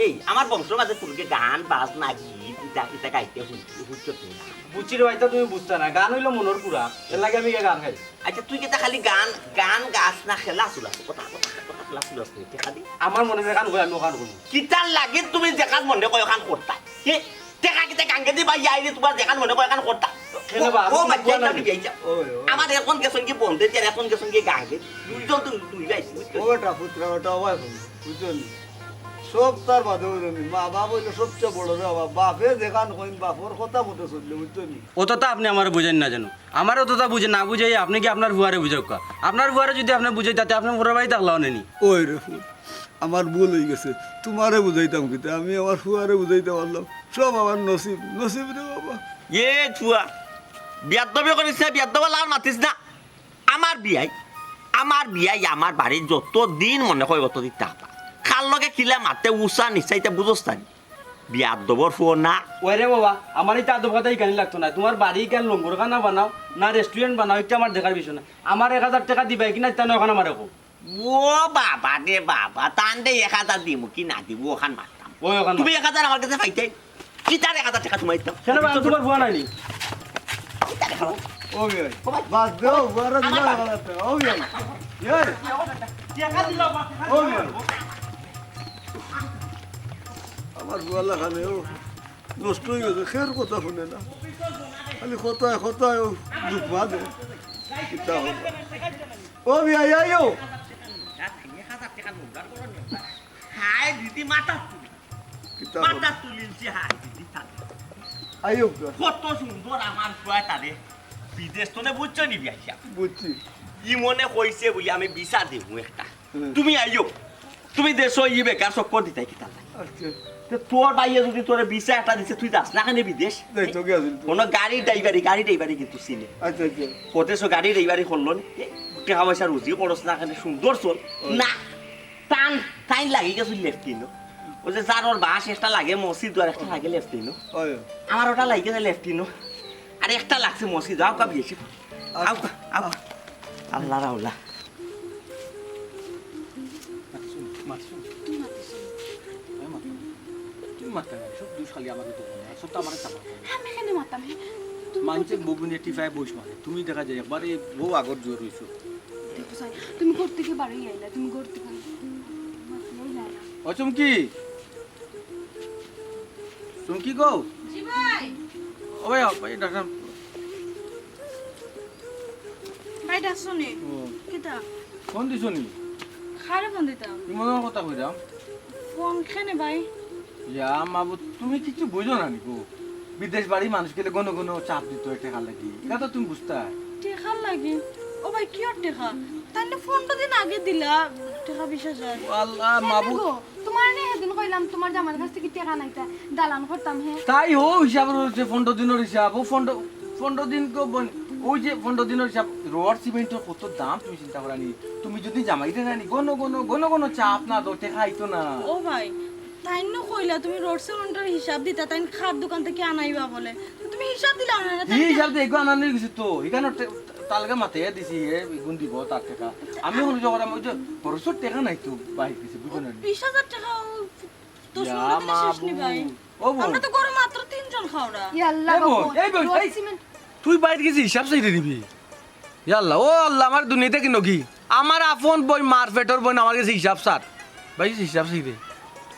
এই, আমার বংশর মাঝে তোর কি গান, বাজনা, গীত, যা, ইতা গাইতে হুনছি, হুনছো তুমি না। বুঝছি রে ভাই, তা তুমি বুঝতা না, গান অইলো মনর পুরা, এর লাগি আমি গান গাই। আচ্ছা, তুই কিতা খালি গান, গান গাস না, খেলা চুলা, কথা, কথা, কথা, খেলা চুলা আছে, তুই খালি। আমার মনে যেখান কয় আমি ওখান করবো। কিতার লাগি তুমি যেখান মনে কয় ওখান করতা? কি? টেকা কিতা গাঙ্গে দি ভাই, আইরে তোমার যেখান মনে কয় ওখান করতা। কেন বা, ও, আমি ও, তো বাচ্চা বুঝলাম না। নিবি, এই যা। ওই, ওই। আমার এখন গেছন কি বন্ধে, যে এখন গেছন কি গাঙ্গে। দুইজন তো দুই ভাই, বুঝছো? ওটা পুত্রা, ওটা ওই বন্ধু, বুঝছো নি? সব তার বাদে ওই জন্য। মা বাপ হইলো সবচেয়ে বড় রে বাবা। বাপে যেখান কইন, বাপর কথা মতো চললে, বুঝছো নি? অততা আপনে আমারে বুঝাইন না যেন। আমারে অততা বুঝে না বুঝাই আপনে কি আপনার ফুয়ারে বুঝাউক্কা? আপনার ফুয়ারে যদি আপনে বুঝাই, তাতে আপনার ফুয়ার বাড়ি থাকলা অনে নি। ওই রে ফুল, আমার ভুল হয়ে গেছে। তোমারে বুঝাইতাম কিতা? আমি আমার ফুয়ারে বুঝাইতে পারলাম। সব আমার নসিব, নসিব রে বাবা। এ ফুয়া, বিয়াদ্দবি করিস না, বিয়াদ্দব লাল মাতিস না। আমার বিয়াই, আমার বিয়াই আমার বাড়ি যত দিন মনে কয় অত দিন থাকবা। কার লগে কিলা মাতে উষা নিশা ইতা বুঝোস না নি? বিয়াদ্দবর ফুয়া না। ওরে বাবা, আমার ইতা আদব কথা ইখানি লাগতো না। তোমার বাড়ি ইখান লঙ্গরখানা বানাও, না restaurant বানাও, ইটা আমার দেখার বিষয় না। আমার এক হাজার টেকা দিবায় কি না, ইতা না অখন আমারে কও। ও বাবা রে বাবা, তানরে এক হাজার দিমু কি না দিমু, ওখান মারতাম। ওই ওখান তুমি মার। এক হাজার আমার গেছে পাইতে, কিতার এক হাজার টেকা তোমার দিতাম? কেন ভাই, আমি তোমার ফুয়া নাইনি? কিতার এক হাজার? ও ভাই, ও ভাই। বাদ দেও, ফুয়ারা দিলা আমার বাদ। ভালো আছে। ও ভাই, এই। টেকা দিলাম, টেকা ও ভাই। আমার ফুয়ালা খালে ও নষ্ট হয়ে গেছে, খের কথা শুনে না, খালি কথায় কথায় ও দুঃখ বাঁধে। কিতা হবে? ও ভাই, আইও। হায় দিদি, মাথা তুলি। কিতা মাথা তুলিলছি, হায় দিদি, তারে। আইও। কত সুন্দর আমার ফুয়া তারে। বিদেশ তো নে বুঝছো নি বিয়া? বুঝছি। ই মনে কইছে বলি আমি ভিসা দেবো একটা। হুম। তুমি আইও। তুমি দেশো ই বেকার চক্কর দিতায় কিতা লাগে? আচ্ছা। তে তোর ভাইয়ে যদি তোরে ভিসা একটা দিছে, তুই যাস না কেনে বিদেশ? যাই তো গেছিল তো। কোনো গাড়ি ড্রাইভারি, গাড়ি ড্রাইভারি কিন্তু চিনে। আচ্ছা, আচ্ছা। পরদেশো গাড়ি ড্রাইভারি করলো নি? এ, টেকা পয়সা রুজি করস না কেনে, সুন্দর চল। ওই। না, তান, তাইন লাগি গেছে লেফটিনো। ওই যে যার ওর বাস একটা লাগে মসজিদ আর একটা লাগে লেফটিনো। ওই। আমার ওটা লাগি গেছে লেফটিনো। আর একটা লাগছে মসজিদ, আউক্কা বেশি। আউক্কা, আউক্কা। আল্লাহ রাউলা। মাতছো, মাতছো। তুই মাতিস না। আমি মাতলাম। তুমি মাততে না, সব দোষ খালি আমার উপর না, সব তো আমার চাপা। আমি কেনে মাততাম, হে? তুমি মানছে করতে বগুনে টিফায় বইস মারে। তুমি দেখা যায় একবারে বউ আগর জোর হইছো। দেখো সাই, তুমি ঘর থেকে বারোই আইলা, তুমি ঘর থেকে মাতলেই যায় না। ও চুমকি, চুমকি গো। জি ভাই। ও ভাই, ও ভাই, ডাকলাম। ভাই, ডাকছো নি? ও। কিতা? ফোন দিছো নি? কারে ফোন দিতাম? কি মজার কথা কইরাম? ফোন কেনে ভাই? ইয়া মাবুদ, তুমি কিছু বুঝো না নি গো। বিদেশ বাড়ি মানুষ গেলে ঘন ঘন চাপ দিত হয় টেকার লাগি। ইটা তো তুমি বুঝতায়। টেকার লাগি? ও ভাই, কিওর টেকা? তাইলে পনরো দিন আগে দিলা টেকা বিশ হাজার। ও আল্লাহ, কেনে মাবুদ। গো? তোমারে নে হেদিন কইলাম, তোমার জামাইর কাছ থাকি টেকা নাইতা, দালান করতাম, হে। তাই হো, হিসাব রয়েছে পনরো দিনর হিসাব। ও পনরো, পনরো দিন তো বন-, ওই যে পনরো দিনর হিসাব, রড সিমেন্টর কত দাম তুমি চিন্তা করা নি। তুমি যদি জামাইরে না নি, ঘন ঘন, ঘন ঘন চাপ না দেও, টেকা আইতো না। ও ভাই, তাইন নু কইলা তুমি রড সিমেন্টর হিসাব দিতা, তাইন কার দোকান থাকি আনাইবা বলে। তুমি হিসাব দিলাও না, না, কি তাইন হিসাব দিয়ে এগুলো আনানো গেছে তো? এখানে টে-, তালগা মাথায় দিছি, এ গুণ দিব তার টেকা। আমি এখন যে করাম, ওই যে খরচর টেকা নাই তো, বাইরে গেছে, বুঝো না নি? বিশ হাজার টেকা, ও দশ ইয়া পনেরো দিনে শেষ নি ভাই। মাবুদ। ও বোন। আমরা তো ঘরে মাত্র তিনজন খাওরা। ইয়া আল্লাহ, এ বোন, বাবা, এই বোন, রড এই, সিমেন্ট। তুই বাইরে গেছি হিসাব চাইতে দিবি। ইয়া আল্লাহ, ও আল্লাহ, আমার দুনিয়াতে কি নকি? আমার আপন বইন, মার পেটর বইন, আমার গেছে হিসাব চার। ভাই, হিসাব চাইতে।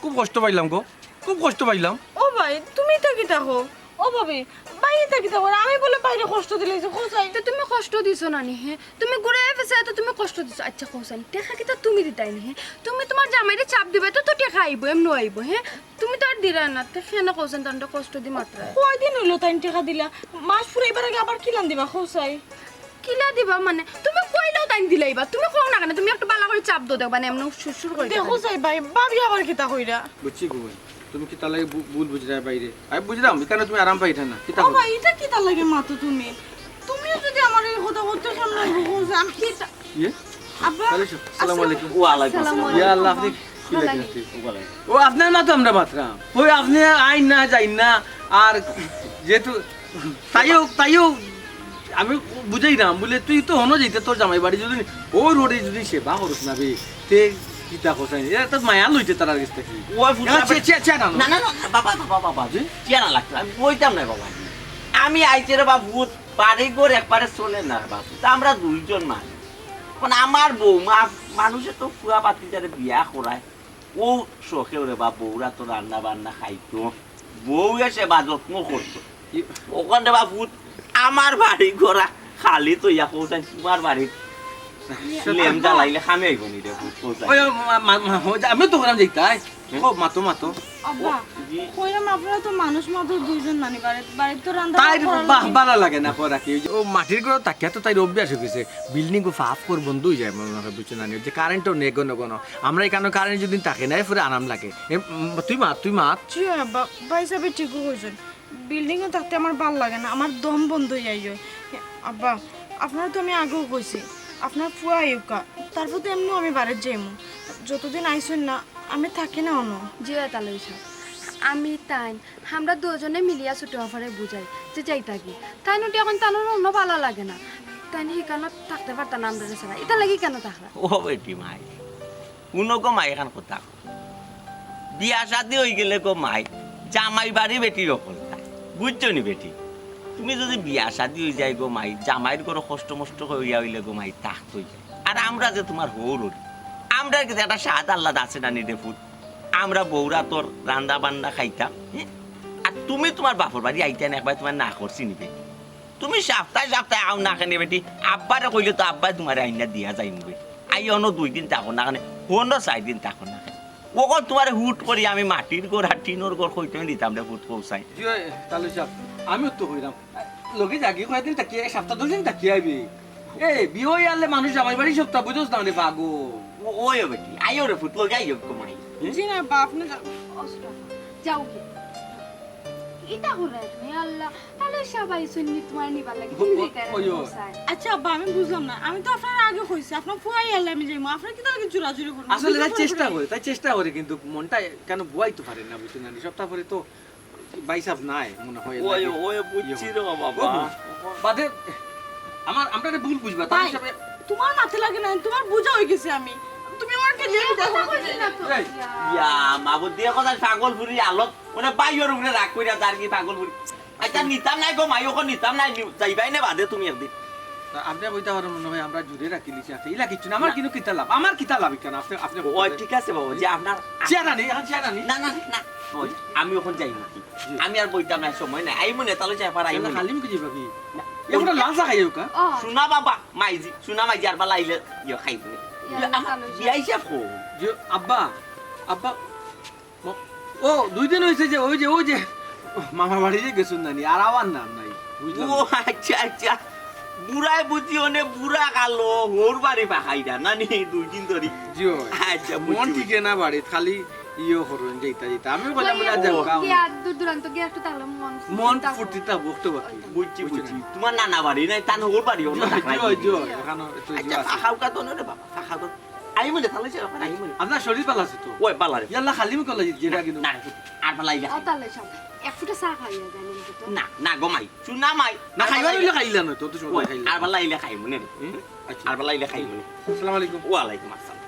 খুব কষ্ট পাইলাম গো, খুব কষ্ট পাইলাম। ও ভাই, তুমি ইতা কিতা কও? ও ভাবি, ভাই ইতা কিতা কও? আমি বলে ভাইরে কষ্ট দিলাইছি, কও চাই। তো তুমি কষ্ট দিছো না নি, হে? তুমি ঘুরে ফেসে তো তুমি কষ্ট দিছো। আচ্ছা, কও চাই, টেকা কিতা তুমি দিতায় নি, হে? তুমি তোমার জামাইরে চাপ দিবায় তো, তো টেকা আইবো, এমনেও আইবো, হে? তুমি তো আর দিরায় না, তে কেনে কও চাই, তানরে কষ্ট দি মাতরায়। কয়দিন অইলো তাইন টেকা দিলা? মাস ফুরাইবার আগে আবার কিলান দিবা, কও চাই? কিলা দিবা মানে? তুমি কইলেও তাইন দিলাইবা। তুমি কও না কেনে? তুমি একটু ভালা করি চাপ দেও, দেখবানে এমনে সুর সুর করি দেখো চাই ভাই, ভাবি আবার কিতা কইরা? বুঝছি গো ভাই, তুমি কিতার লাগি ভু-, ভুল বুঝরায় বাইরে। আমি বুঝরাম, এখানে তুমি আরাম পাইরায় না। কিতা ও কও? ভাই, ইটা কিতার লাগি মাতো তুমি? তুমিও যদি আমার এই কথা বলতে কেমন লাগবো, কও চাই? আমি কিতা? ইয়ে? আব্বা, তাহলে সব, আসসালামু আলাইকুম। ওয়ালাইকুম আসসালাম। ইয়া আল্লাহ, আপনি কি লাগি আপনি? ও, আপনার মা তো আমরা মাতরাম। ওই আপনি আইন না, যাইন না, আর যেহেতু তাইও, তাইও আমি বুঝাইরাম, বলে, "তুই তো হনো যাইতে, তোর জামাই বাড়ি যদি ও রোডে যদি সেবা করস না বে, তে কিতা কইছাইন? এরা তো মায়া লইতে তারার গেছ থাকি। ওই ফুটা এরা চে-, চে-, চে না, না। না, না, না, না, বাবা, বাবা, বাবা, জি? চে না লাগতো। আমি কইতাম না, বাবা। আমি আইছি রে বাবা, ভূত, বাড়ি ঘর একবারে চলে না, বাবা। তা আমরা দুইজন মানুষ। এখন আমার বউ, মা, মানুষে তো ফুয়া বাতি যারে বিয়া করায়, ও শখে ওরে বাবা, বউরা তো রান্না বান্না খাইতো। বউ এসে বা যত্ন করতো। কি? ওখান রে বাবা, ভূত, আমার বাড়ি ঘর খালি তো ইয়া কইছাইন, তোমার বাড়ি লেম জ্বালাইলে কামে আইবো নি রে, ভূত কইছাইন। ওই, ও, মা-, মা-, মা-, ওই যে আমিও তো কইরাম যাইতাই। হুম? ও, মাতো, মাতো। আব্বা, ও, জি। কইরাম আপনারা তো মানুষ মাত্র দুইজন নানি বাড়িত, বাড়িত তো রান্না তাই বান্না করা বাহ, লাগে। ভালা লাগে না করা কি? ওই যে, ও মাটির ঘর থাকিয়া তো তাইর অভ্যাস অই গেছে। বিল্ডিং ও ফাফ কর বন্ধ অই যায় মনে হয়, বুঝছো নানি? ওই যে কারেন্টও নেই ঘন ঘন। আমরা এখানো কারেন্ট যদি থাকে না, পুরা আরাম লাগে। এ, উম, তুই মাত, তুই মাত। জি আব্বা, ভাইসাবে ঠিকউ কইছইন। বিল্ডিংও থাকতে আমার ভালা লাগে না, আমার দম বন্ধ অই আইয়। আব্বা, আপনারে তো আমি আগেও কইছি, আপনার ফুয়া আইউক্কা, তারপর তো এমনেও আমি বাড়িত যাইমু। যতদিন আইছইন না, আমি থাকি না অনো। জি অয় তালই সাব, আমি তাইন, আমরা দুইজনে মিলিয়া ছোট আফারে বুঝাই যে যাইতাগি। তাইন উঠি এখন তানর অনো ভালা লাগে না, তাইন হিকানো থাকতে পারতা না আমরারে ছাড়া, ইতার লাগি কেনে থাকরা? ও বেটি মাই, হুনো গো মাই, এখান কথা। বিয়া শাদি অই গেলে গো মাই, জামাই বাড়ি বেটির অকলতা। বুঝছো নি বেটি? তুমি যদি বিয়া শাদি অই যায় গো মাই, জামাইর ঘরো কষ্ট মষ্ট করিয়া অইলে গো মাই, থাকতই যায়। আর আমরা যে তোমার হউর অই, আমরার কিতা একটা স্বাদ আহ্লাদ আছে না নি রে ফুত? আমরা বউরা তোর রান্দা বান্দা খাইতাম, হুম? আর তুমি তোমার বাপর বাড়ি আইতায় না, একবার তোমার না করছি নি বেটি? তুমি সাপ্তায় সাপ্তায় আও না কেনে বেটি? আব্বারে কইলে তো আব্বায় তোমারে আইনা দিয়া যাইমু বেটি। আই অনো দুই দিন থাকো না কেনে, অনো চাইর দিন থাকো না কেনে। অখন তোমারে হুট করি আমি মাটির ঘর আর টিনর ঘর কইতে দিতাম রে ফুত কউছাইন। জি অয়, তালই সাব, আমিও তো কইরাম। লগে যাগি কয়দিন থাকি, এক সাপ্তা দশ দিন থাকি আইবি। এ, বিয়া অইয়া আইলে মানুষ জামাই বাড়ি সপ্তা বুঝোস না রে পাগল। ও, ওই বেটি, আইও রে ফুত, লগে আইও গো মাই। জি না, বাপ না যাও। অষ্ট, যাও গি। ইতা করে তুমি, আল্লাহ, তালই সাব আইছইন নি তোমার নিবার লাগি, ও, তুমি ও, যাইতায় না ওই, ও। কোথায়? আচ্ছা আব্বা, আমি বুঝলাম না, আমি তো আপনারে আগে কইছি, আপনার ফুয়া আইলে আমি যাইমু, আপনারা কিতার লাগি জোরাজুরি করইন? আসলে তাই চেষ্টা করে, তাই চেষ্টা করে, কিন্তু মনটা কেনে বুঝাইতো পারে না, বুঝছো নানি? সপ্তা পরে তো ভাইসাব নাই, মনে হয়, ওই, লাগে। ওই, বুঝছি ইয়ে রে বাবা। ও, বাদে, আমার, আমরারে ভুল বুঝবা, তার ভাই, হিসাবে তোমার মাতে লাগে না, তোমার বুঝা অই গেছে আমি। তুমি আমার কে নিয়ে এই কথা কথা কইছি না তো। এই। ইয়া, মাবুদ দিয়া কথা পাগল ফুরি আলত, মানে বাইর উপরে রাগ কইরা যার কি পাগল ফুরি। আচ্ছা, নিতাম নাই গো মাই, অখন নিতাম নাই, নি-, যাইবায় নে বাদে তুমি একদিন। না, আপনে কইতা পারইন মনে হয় আমরা জুড়ে রাখি লিছি, আচ্ছা, ইলা কিচ্ছু না, আমার না। কিন্তু কিতা লাভ, আমার কিতা লাভ ইখান, আপনে, আপনে ও, কইতা ঠিক আছে বাবা, যে আপনার চেয়ার আনি, এখন চেয়ার আনি। না, না, না, ওই, আমি অখন যাই নাকি? জি। আমি আর বইতাম না, সময় নাই। আইমু নে, তালই সাব, আইমু নে। খালি মুখে যাইবা কি? না। এ, ওটা লাল চা খাইও কা? ও। শুনা বাবা, মাইজি, শুনা মাইজি, আর বালা আইলে, ইয়ে, খাইবো নে। ইয়া, ইয়ে, আমার তালই সাব। বিয়া হিসাব কো। জি, আব্বা, আব্বা, ম-, ও, দুই দিন অইছে যে, ওই যে, ওই যে, মামার বাড়ি যে গেছইন নানি, আর আওয়ার নাম নাই, বুঝলাম ও, না। আচ্ছা, আচ্ছা। বুড়ায় বুঝি অনে বুড়া কালো, হউর বাড়ি পাকাইরা, নানি, দুই দিন ধরি। জি, ওই। আচ্ছা, বুঝছি, মন বুঝছি। টিকে না বাড়িত, খালি ইয়ে করইন, যাইতা, যাইতা। আমিও কইলাম, বলে, "আজ যাও, ওই, খাও।" গিয়া দূর দূরান্ত গিয়া একটু তাহলে মন মন ফুর্তি থাকবো। ফুর্তি থাকবো, একটু বাকি। বুঝছি, বুঝছি। তোমার নানা বাড়ি নাই, তান হউর বাড়ি, অন্য জি, থাকায় জি, দিবি। জি, এখানো একটু জি আচ্ছা, আছে। ফাঁকাও কা তো না রে বাবা, ফাঁকাও কা। আইমু নে, তালই সাব, আইমু নে। আপনার শরীর ভালা আছে তো? ওই, ভালা রে। ইয়াল্লা, খালি মুখে লাগি, যেটা না, কিন্তু না, আর বালা আইলে ও, খাই। তালই সাব, এক ফুটা চা খাইয়া যাইন কিন্তু। না, না গো মাই, শুনা মাই। না, আর খাইবা বালা অইলে আইলে। খাইলা না তো, তো সময় ওই, খাইলা। আর বালা আইলে খাইমু নে। হুম? আচ্ছা। আর বালা আইলে খাইমু নে। আসসালামু আলাইকুম। ওয়ালাইকুম আসসালাম।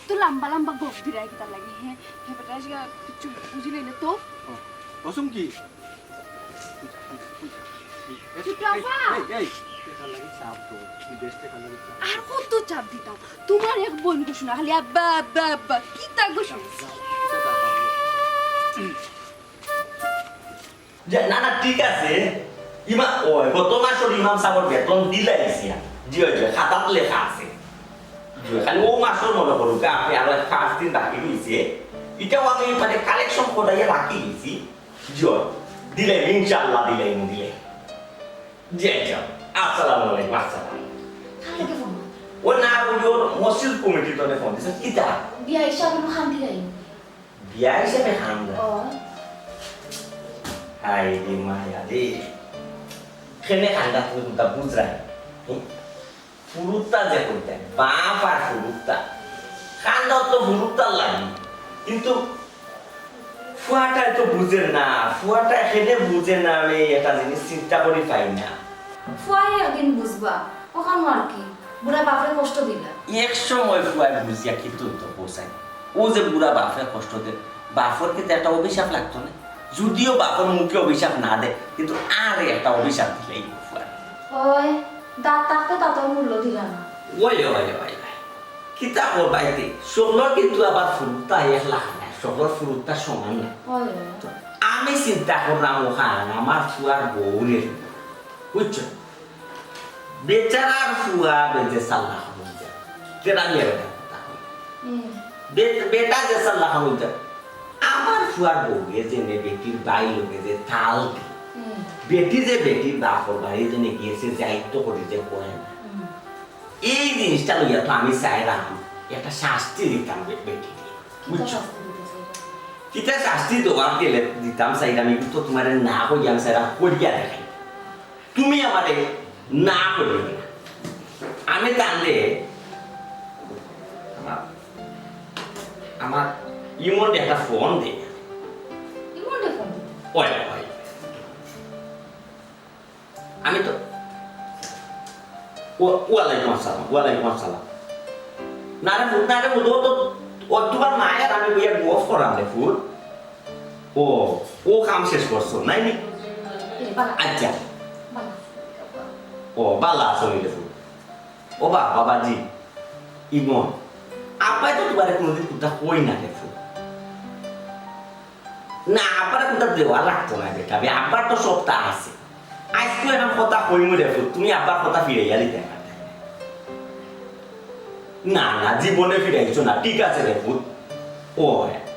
তো লম্বা লম্বা গপ দিরায় কিতার লাগি, হ্যাঁ? হ্যাঁ, বেটা, আজকে কিচ্ছু বুঝি লইলে তো। ও, কসম কি? চুপ রাখবা। এই, এই, এই। আর কত চাপ দিতাম? তোমার এক বোন গো শুনা, খালি আব্বা, আব্বা, আব্বা। কিতা গো শুনা? যে, না, না, ঠিক আছে। ইমা-, ওই, গত মাসর ইমাম সাবর বেতন দিলাইছি আমি। জি, ওই যে, খাতাত লেখা আছে। জি, খালি ও মাসর মনে করুক, আপনি আরো পাঁচ দিন বাকি রইছে। এটাও আমি, মানে, কালেকশন করাইয়া রাখি দিছি। জি, ওই, দিলাইমু, ইনশাআল্লাহ দিলাইমু, দিলাইমু। জি, জি। আসসালামু আলাইকুম, আসসালাম। কার লগে ফোন মারো? ও না, ওই ওর মসজিদ কমিটির তনে ফোন দিছে। কিতা? বিয়া হিসাবে খান দিলাই। বিয়া হিসাবে খান দা? ও। হায় রে মায়া রে। কেনে খান দা তুমি কোনটা বুঝরায়? হুম? ফুরুত্তা যে কইতায়, বাপ আর ফুরুত্তা। খান দা তো ফুরুত্তার লাগি। কিন্তু ফুয়াটায় তো বুঝে না, ফুয়াটায় কেনে বুঝে না, আমি এটা জিনিস চিন্তা করি পাই না। ফুয়ায় একদিন বুঝবা, অখন আর কি? বুড়া বাপরে কষ্ট দিলা। এক সময় ফুয়ায় বুঝিয়া কিন্তু তো পৌঁছায়। ও যে বুড়া বাপরে কষ্ট দে, বাপর কিন্তু একটা অভিশাপ লাগতো না। যদিও বাপর মুখে অভিশাপ না দে, কিন্তু আর একটা অভিশাপ দিলেই ফুয়ায়। ওই, দাঁত থাকতে দাঁতর মূল্য দিলা না। ওই, ওই, ওই, ওই। কিতা করবাইতে? সকলর কিন্তু আবার ফুরুতা এক লাখ না, সকলর ফুরুতা সমান না। ওই, ওই। আমি চিন্তা করলাম ওখান আমার ফুয়ার বউরে, বুঝছো? বেচারার ফুয়া বেজে সাল্লা খাবো যা। তেরা নিয়ে বেটা কথা কই। হুম। বে-, বেটা যে সাল্লা খাবো যা। আমার ফুয়ার বউরে যে নে বেটির বাই লোকে যে তাল দি। হুম। বেটি যে বেটির বাপর বাড়ি যে নে গেছে যাইতো করে যে কয় না। হুম। এই জিনিসটা লইয়া তো আমি চাইলাম একটা শাস্তি দিতাম বে-, বেটিরে। বুঝছো? কিতা শাস্তি দেওয়ার গেলে দিতাম চাইলাম, আমি তো তোমারে না কইয়া আমি চাইলাম করিয়া দেখাই। তুমি আমারে না করিও না। আমি তানরে আমার, আমার ইমনরে একটা ফোন দেই। ইমনরে ফোন দিতে? ওই, ওই। আমি তো, ও-, ওয়ালাইকুম আসসালাম, ওয়ালাইকুম আসসালাম। না রে ফুত, না রে ফুত, ও তো, ও তোমার মায়ের আমি বইয়া গফ করাম রে ফুত। ও, ও কাম শেষ করছো, নাই নি? এ, বালা। আচ্ছা। বালা। ও, বালা আছো নি রে ফুত? ও বা, বাবাজি, ইমন, আব্বায় তো তোমারে কোনোদিন কথা কই না রে ফুত। না, আব্বারে কথা দেওয়া লাগতো না বেটা, বে, আব্বার তো সবতা আছে। আইজকু এখন কথা কইমু রে ফুত, তুমি আব্বার কথা ফিরাইয়া দিতে পারতে। না, না, জীবনে ফিরাইছো না, ঠিক আছে রে ফুত। ও,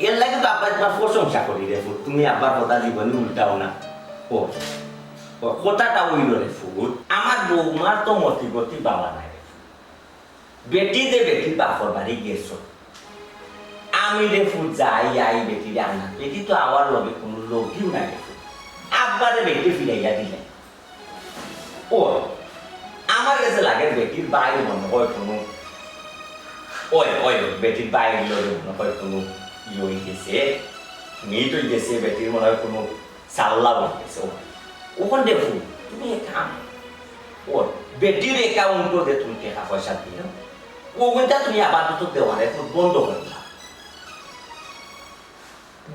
এর লাগি তো আব্বায় তোমার প্রশংসা করি রে ফুত, তুমি আব্বার কথা জীবনে উল্টাও না। ও, ও, কথাটা অইলো রে ফুত, আমার বৌমার তো মতি গতি বালা নাই রে ফুত। বেটি যে বেটির বাপর বাড়ি গেছো, আমি রে ফুত যাই আই বেটিরে আনা, বেটি তো আমার লগে কোনো লগিও নাই রে ফুত। আব্বারে বেটি ফিরাইয়া দিলে। ও, আমার গেছে লাগে বেটির বাইর মনে হয় কোনো, ওই, ওই, বেটির বাইর লগে মনে হয় কোনো ইয়ে হয়ে গেছে, মিট হয়ে গেছে, বেটির মনে হয় কোনো সাল্লা হয়ে গেছে। ও, ওখান দেখো, তুমি এক কাম, ও, বেটির অ্যাকাউন্টও যে তুমি টাকা পয়সা দিও, ওগুনটা তুমি আপাতত দেওয়ারে বন্ধ করে দাও।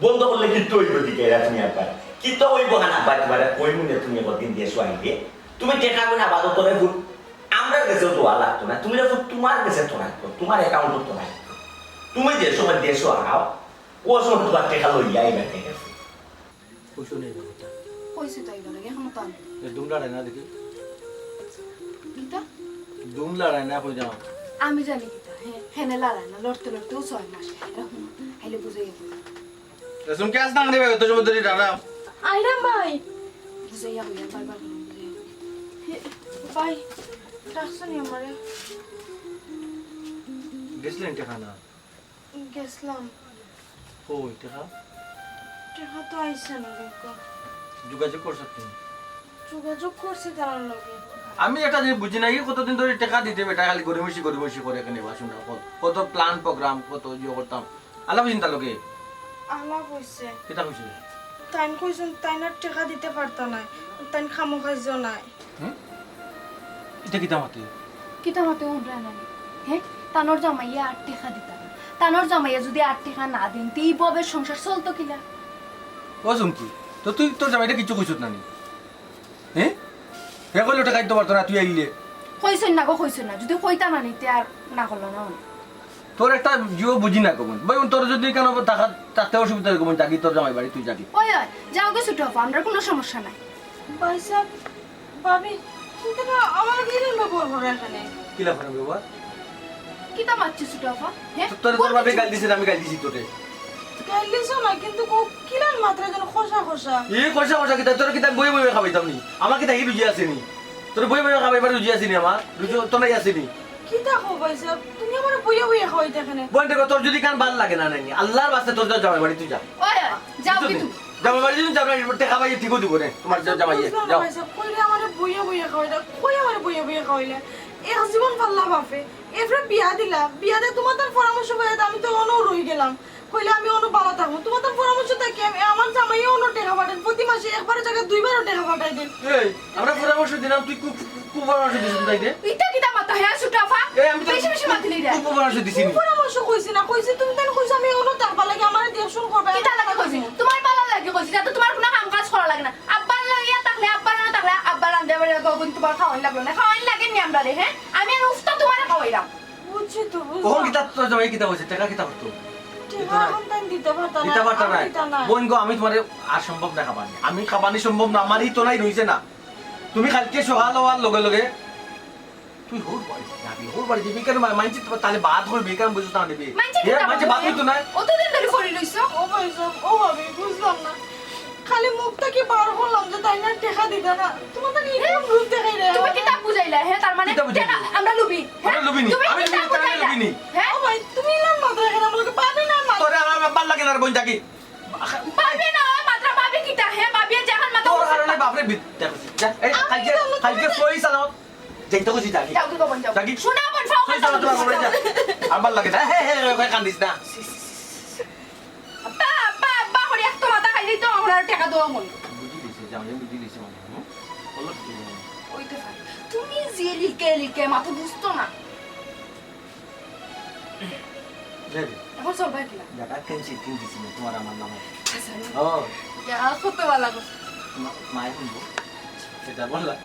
বন্ধ করলে কিতা অইবো দিকে এরা তুমি আব্বায়? কিতা অইবো হানা আব্বায় তোমারে কইমু নে তুমি একদিন দেশো আইলে। তুমি টেকা গুনা বাদো তোরে ফুত, আমরার গেছেও তো আর লাগতো না। তুমি রে ফুত তোমার গেছে তো রাখতো, তোমার অ্যাকাউন্টও তো রাখতো। তুমি যে সময় দেশো আও, ও সময় তোমার টেকা লইয়া আইবা টেকা ফুত। কইছো নি কথা? কইছি তো আইবার লাগি, এখনো তো আনবো। এ দুম লড়াই না দেখি। কিতা? দুম লড়াই না কই যাও? আমি জানি কিতা, হে, হেনে লড়াই না, লড়তে লড়তেও ছয় মাস। এখন আইলে বুঝাই যাবো। এসম কে আস না রে ভাই, অত সময় ধরে দাঁড়া। আইরাম ভাই। বুঝাইয়া কইয়া, বারবার করে বুঝাইয়া কইয়া। হে, ভাই, ডাকছো নি আমারে? গেছিলেন টেকা না? গেছিলাম। কই টেকা? টেকা তো আইছে না, দেখো। যোগাযোগ করছো তুমি? যোগাযোগ করছি তার লগে। আমি একটা জিনিস বুঝি না, এই কতদিন ধরে টেকা দিতে বেটা খালি গড়িমসি গড়িমসি করে এখানে বাসন কত, কত প্ল্যান প্রোগ্রাম, কত ইয়ে করতাম। আলাপ হইছেন তার লগে? আলাপ হইছে। কিতা কইছে? তাইন কইছেন, তাইন আর টেকা দিতে পারতা নায়, তাইন খামো খাইজো নাই। হুম? ইটা কিতা মাতে? কিতা মাতে উনরা নাই? হে? তানর জামাইয়ে আর টেকা দিতা না। তানর জামাইয়ে যদি আর টেকা না দেইন, তে ই বউয়ের সংসার চলতো কিলা? ও চুমকি, তো তুই তোর জামাইরে কিচ্ছু কইছত না নি? হে? হে কইলো টেকা দিতে পারতো না, তুই আইলে। কইছইন না গো, কইছইন না। যদি কইতা না নি, তে আর না করলো না অনে। তোর একটা জিও বুঝি না কমন। ভাই, তোর যদি কেন থাকা-, থাকতে অসুবিধা হয় কমন, যাগি তোর জামাই বাড়ি, তুই যাগি। ওই, ওই, যাও গো ছোট আপা, আমরার কোনো সমস্যা নাই। ভাইসাব, ভাবি, তুমি কেন আমার লগে এরকম ব্যবহার করো এখানে? কিলা করে ব্যবহার? কিতা মাতছো ছোট আপা? হে? তো-, তোরে তোর ভাবি গাল দিছে না আমি গাল দিছি তোরে? গাল দিছো না, কিন্তু কো-, কিলান মাতরে যেন খসা খসা। ই খসা খসা কিতা? তোরে কিতা বইয়ে বইয়ে খাবাইতাম নি? আমার কিতা হি রুজি আছে নি? তোরে বইয়ে বইয়ে খাবাইবার রুজি আছে নি আমার? রুজি তো নাই আছে নি? কিতা কও ভাইসাব? তুমি আমারে বইয়ে বইয়ে খাওয়াইতে এখানে? বোন, দেখো, তোর যদি কান ভালা লাগে না, নাই, আল্লাহর ওয়াস্তে তোর জামাই বাড়ি তুই যা। ওই, ওই, যাও বুঝছো নি? কিন্তু। জামাই বাড়ি যদি যাবে, টেকা পাইয়ে ঠিকও দিব রে, তোমার আচ্ছা, জামাইয়ে, বুঝলাম না যাও। ভাইসাব, কইলে আমারে বইয়ে বইয়ে খাওয়াইলা, কই আমারে বইয়ে বইয়ে খাওয়াইলা? এক জীবন পাললা বাপে, এরপরে বিয়া দিলা, বিয়া দিয়া তোমার তার পরামর্শ পাইয়া আমি তো অনো রই গেলাম। কইলে আমি অনো ভালা থাকবো, তোমার তার পরামর্শ থাকি আমি, আমার জামাইয়ে অনো টেকা পাঠান, প্রতি মাসে একবারও জায়গায় দুইবারও টেকা পাঠাই দেন। এই, আমরা পরামর্শ দিলাম, তুই কু-, কু-, কু পরামর্শ দিস কোথায় দে? ইটা কিতা মাতা? হ্যাঁ, ছোট আফা, এই, আমি তো বেশি বেশি মাতিলি রে। কুপরামর্শ দিছি নি। কুপরামর্শ কইছি না, কইছি তুমি তাইন কইছো আমি অনো থাকবার লাগি আমারে দেখশুন করবা। কিতা লাগি কইছি? তোমার ভালার লাগি কইছি, যাতে তোমার কুনু কাম কাজ করা লাগে না। আব্বার লইয়া থাকলে, আব্বার না থাকলে, আব্বার রান্ধে বাড়ি গগুন তোমার খাওয়াইন লাগলো না, খাওয়াইন লাগে নি আমরারে, হ্যাঁ? আমি আর উফতা তোমারে খাওয়াইলাম। বুঝছি তো, বুঝলাম। ওহন কিতা তোর জামাই কিতা কইছে? টেকা কিতা করতো? টেকা দিত না। অখন তাইন দিতা পারতা না, দিতা পারতা না। দিতা না। বোন গো, আমি তোমারে আর সম্ভব না খাবানি। আমি খাবানি সম্ভব না, আমার ই তো নাই রইছে না। তুমি কালকে সকাল অওয়ার লগে লগে তুই হউর বাড়ি যাবি, হউর বাড়ি যাবি কেনে? মা-, মাইনষে তো তাইলে বাদ করবি, কেনে বুঝছ না নিবি? মাইনষে এ, কিতা মাইনষে বাদ করবি? করতো না। অতদিন ধরি পড়ি রইছো। ও ভাই সাহেব, ও ভাবি, বুঝলাম না। খালি মুখ থাকি বার করলাম যে তাইন আর টেকা দিতা না। তোমার তো নির্মম রূপ দেখাই রে। তুমি কিতা বুঝাইলা, হ্যাঁ? তার মানে কিতা বুঝাইলা? টেকা আমরা লুবি, হ্যাঁ? আমরা লুবি নি। তুমি আমি কিতা লুবি নি, তাই বুঝাইলা? লুবি নি। হ্যাঁ? ও ভাই, তুমি ইলান মাত্র এখানে আমারে পাবে না, মা-, তোরে আমার ভালা লাগে না রে বোন, থাকি। পাবে না, ওই মাত্র পাবে কিতা, হ্যাঁ? পাবে যেখান মাত্র তোর কারণে বাপরে বিদ্যা করছি। যা, এই আমি কালকে, তো কালকে তোমার সই সালামত যাইতে কইছি, যাবি। যাও গো, বাবা, যাও। যাবি। শোনা, বোন, ফাও সই সালামত তোমার বাবা, যা। আর ভালা লাগে না। হে, হে, হে, ওখানে কান্দিস না। আব্বা, আব্বা, আব্বা, করি এক তো মাথা খাইলেই তো আমার আর টেকা দেওয়া মন। বুঝি দিছে, যাও, আমি বুঝি দিছি মানে, হুম? বলো কি? ওই তো ফাই। তুমি যে লিকে লিকে মাথা বুঝতো না। যাবি। এখন চল ভাই কিনা? দেখা কিনছি, কিনছি না, তোমার আমার নামে। আচ্ছা, আমি ও। ইয়া, কত ভালা কথা। মা-, মায়ে শুনবো। এটা বললা।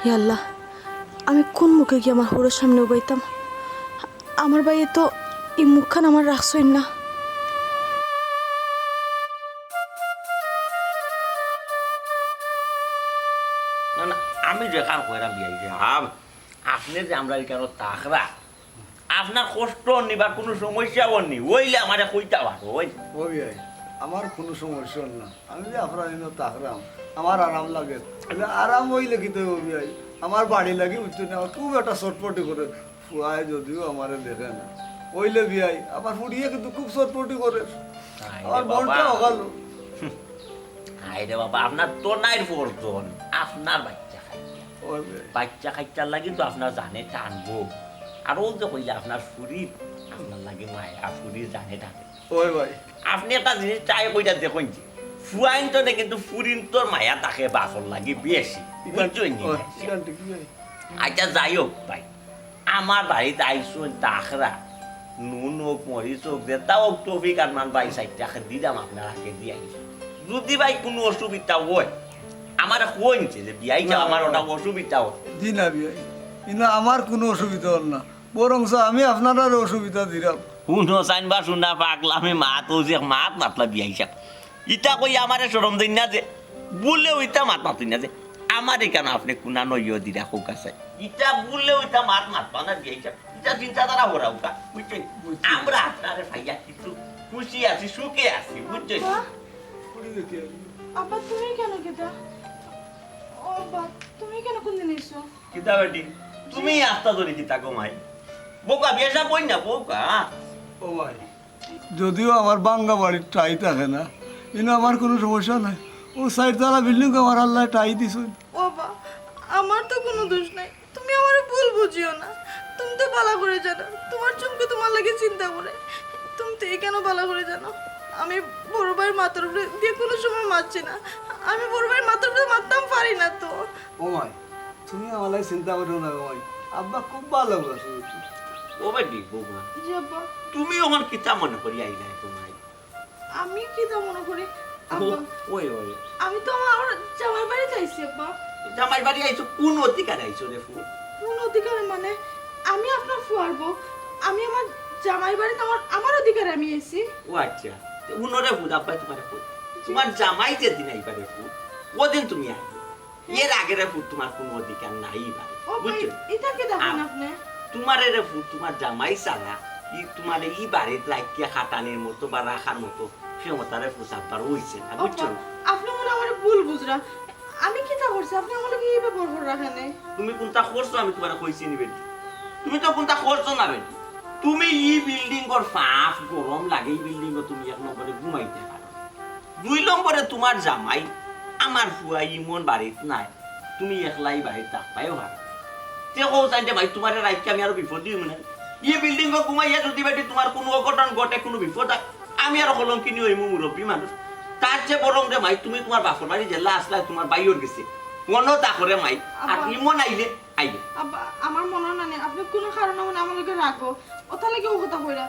ইয়া আল্লাহ, আমি কোন মুখে গিয়া আমার হউরর সামনে উবাইতাম? আমার ভাইয়ে তো ই মুখখান আমার রাখছইন না। না, না, আমি যেখান কইরাম বিয়াই সাব, আপনে যে আমরার ইখানো থাকরা, আপনার কষ্ট অর নি বা কুনু সমস্যা অর নি, অইলে আমারে কইতা পারো, অই। ও বিয়াই, আমার কুনু সমস্যা অর না। আমি যে আপনার ইনো থাকরাম, আমার আরাম লাগে। বলে, আরাম অইলে কিতা অইবো বিয়াই? আমার বাড়ি লাগি, বুঝছো নি, আমার খুব একটা ছটফটি করে। ফুয়ায় যদিও আমারে দেখে না, অইলে বিয়াই, আমার ফুড়িয়ে কিন্তু খুব ছটফটি করে। হায় রে আমার মনটা বাবা। অখানো। হায় রে বাবা, আপনার তো নাই পরজন, আপনার বাইচ্চা খাইচ্চা। ওই রে। বাইচ্চা খাইচ্চার লাগি তো আপনার জানে টানবো। আর অউ যে কইলা আপনার ফুড়ির, আপনার লাগি মায়া, ফুড়ির জানে টানে। ওই ভাই। আপনে একটা জিনিস try কইরা দেখইন যে, ফুয়াইন্তরে কিন্তু ফুড়িন্তর মায়া থাকে বাফর লাগি বেশি। ইখান, বুঝছইন নি? ওই, ইখান ঠিক ভাই। আচ্ছা, যাই হোক ভাই, আমার বাড়িত আইছইন থাকরা, নুন অউক, মরিচ অউক, যেটা অউক, তৌফিক আরমান ভাই সাইডটা দিলাম আপনার আগে দিয়া আইছি। যুদি ভাই কুনু অসুবিধা অয়, আমারে কইন যে বিয়াই সাব, না, আমার না। ওটা অসুবিধা অয়। জি না বিয়াই, ইনো আমার কুনু অসুবিধা অর না, বরঞ্চ আমি আপনারারে অসুবিধা দিরাম। হুনো চাইন বা শুনা পাগলামি মাত, অউ যে মাত মাতলা বিয়াই সাব। ইতা কই আমারে শরম দেইন না যে, ভুলেও ইতা মাত মাতইন না যে, আমারে কেনে আপনে কুনানো ইয়ো দিরা কউক্কা চাই। ইতা ভুলেও ইতা মাত মাতবা না বিয়াই সাব। ইতা চিন্তাধারা করাউক্কা, বুঝছইন? বুঝছি। আমরা আপনারে পাইয়া কিন্তু খুশি আছি, সুখে আছি, বুঝছইন? আব্বা? আব্বা, তুমি কেনে কিতা? ও আব্বা, তুমি কেনে কুনদিন আইছো? কিতা বেটি, তুমি আস্তা ধরি কিতা গো মাই? বউক্কা, বিয়াই সাব অইন না, বউক্কা। ও ভাই, যদিও আমার ভাঙ্গা বাড়ির টাই থাকে না, কিন্তু আমার কুনু সমস্যা নাই। অউ চাইরতলা building আমার আল্লায় টাই দিছইন। ও বা, আমার তো কুনু দোষ নাই, তুমি আমারে ভুল বুঝিও না। তুমি তো ভালা করি জানো, তোমার চুমকি তোমার লাগি চিন্তা করে। তুমি তো ইখানও ভালা করি জানো, আমি বড় ভাইর মাথার উপরে দিয়া কুনু সময় মাতছি না। আমি বড় ভাইর মাথার উপরে মাততাম পারি না তো। ও মাই, তুমি আমার লাগি চিন্তা করিও না গো মাই, আব্বা খুব ভালা আছে। ও বেটি, বউমা, জি আব্বা। তুমি অখন কিতা মনে করি আইলায় গো মাই? আমি কিতা মনে করি, আব্বা? ওই, ওই। আমি তো আমার জামাইর বাড়িত আইছি, আব্বা। জামাইর বাড়ি আইছো? কুন অধিকারে আইছো রে ফুত? কুন অধিকারে মানে? আমি আপনার ফুয়ার বউ। আমি আমার জামাইর বাড়িত আমার, আমার অধিকারে আমি আইছি। ও আচ্ছা। তে হুনো রে ফুত, আব্বায় তুমারে কই। জি। তুমার জামাই যেদিন আইবা রে ফুত, অদিন তুমি আইও। এর আগে রে ফুত তুমার কুনু অধিকার নাই ই বাড়িত, ও ভাই, বুঝছো? ইটা কিতা কইন আপনে? তুমারে রে ফুত তুমার জামাই ছাড়া ই তুমারে ই বাড়িত রাখিয়া খাটানির মতো বা রাখার মতো ক্ষমতা রে ফুত আব্বার অইছে না, বুঝছো? আপনে মনে হয় আমারে ভুল বুঝরা। আমি কিতা করছি? আপনে আমার লগে ই ব্যবহার কররা কেনে? তুমি কুনতা করছো আমি তুমারে কইছি নি বেটি? তুমি তো কুনতা করছো না বেটি। তুমি ই বিল্ডিংর ফাফ গরম লাগে, ই বিল্ডিংও তুমি এক নম্বরে ঘুমাইতে পারো। দুই নম্বরে তুমার জামাই, আমার ফুয়া ইমন বাড়িত নাই, তুমি একলা ই বাড়িত থাকবায়ও পারো। তে কও চাইন যে ভাই তুমারে রাখিয়া আমি আরো বিপদো অইমু না। ই বিল্ডিংও ঘুমাইয়া যদি বেটি তুমার কুনু অঘটন ঘটে, কুনু বিপদ অয়, আমি আর কলঙ্কিনী অইমু, মুরব্বি মানুষ। তার চেয়ে বরং রে মাই, তুমি তুমার বাপর বাড়ি যেলা আছলায়, তুমার ভাইর গেছে, অনো থাকো রে মাই। আর আব্বা। ইমন আইলে আইবে। আব্বা, আমার মনো নানি, আপনে কুনু কারণে মনে আমার লগে রাগ, অতার লাগি অউ কথা কইরা।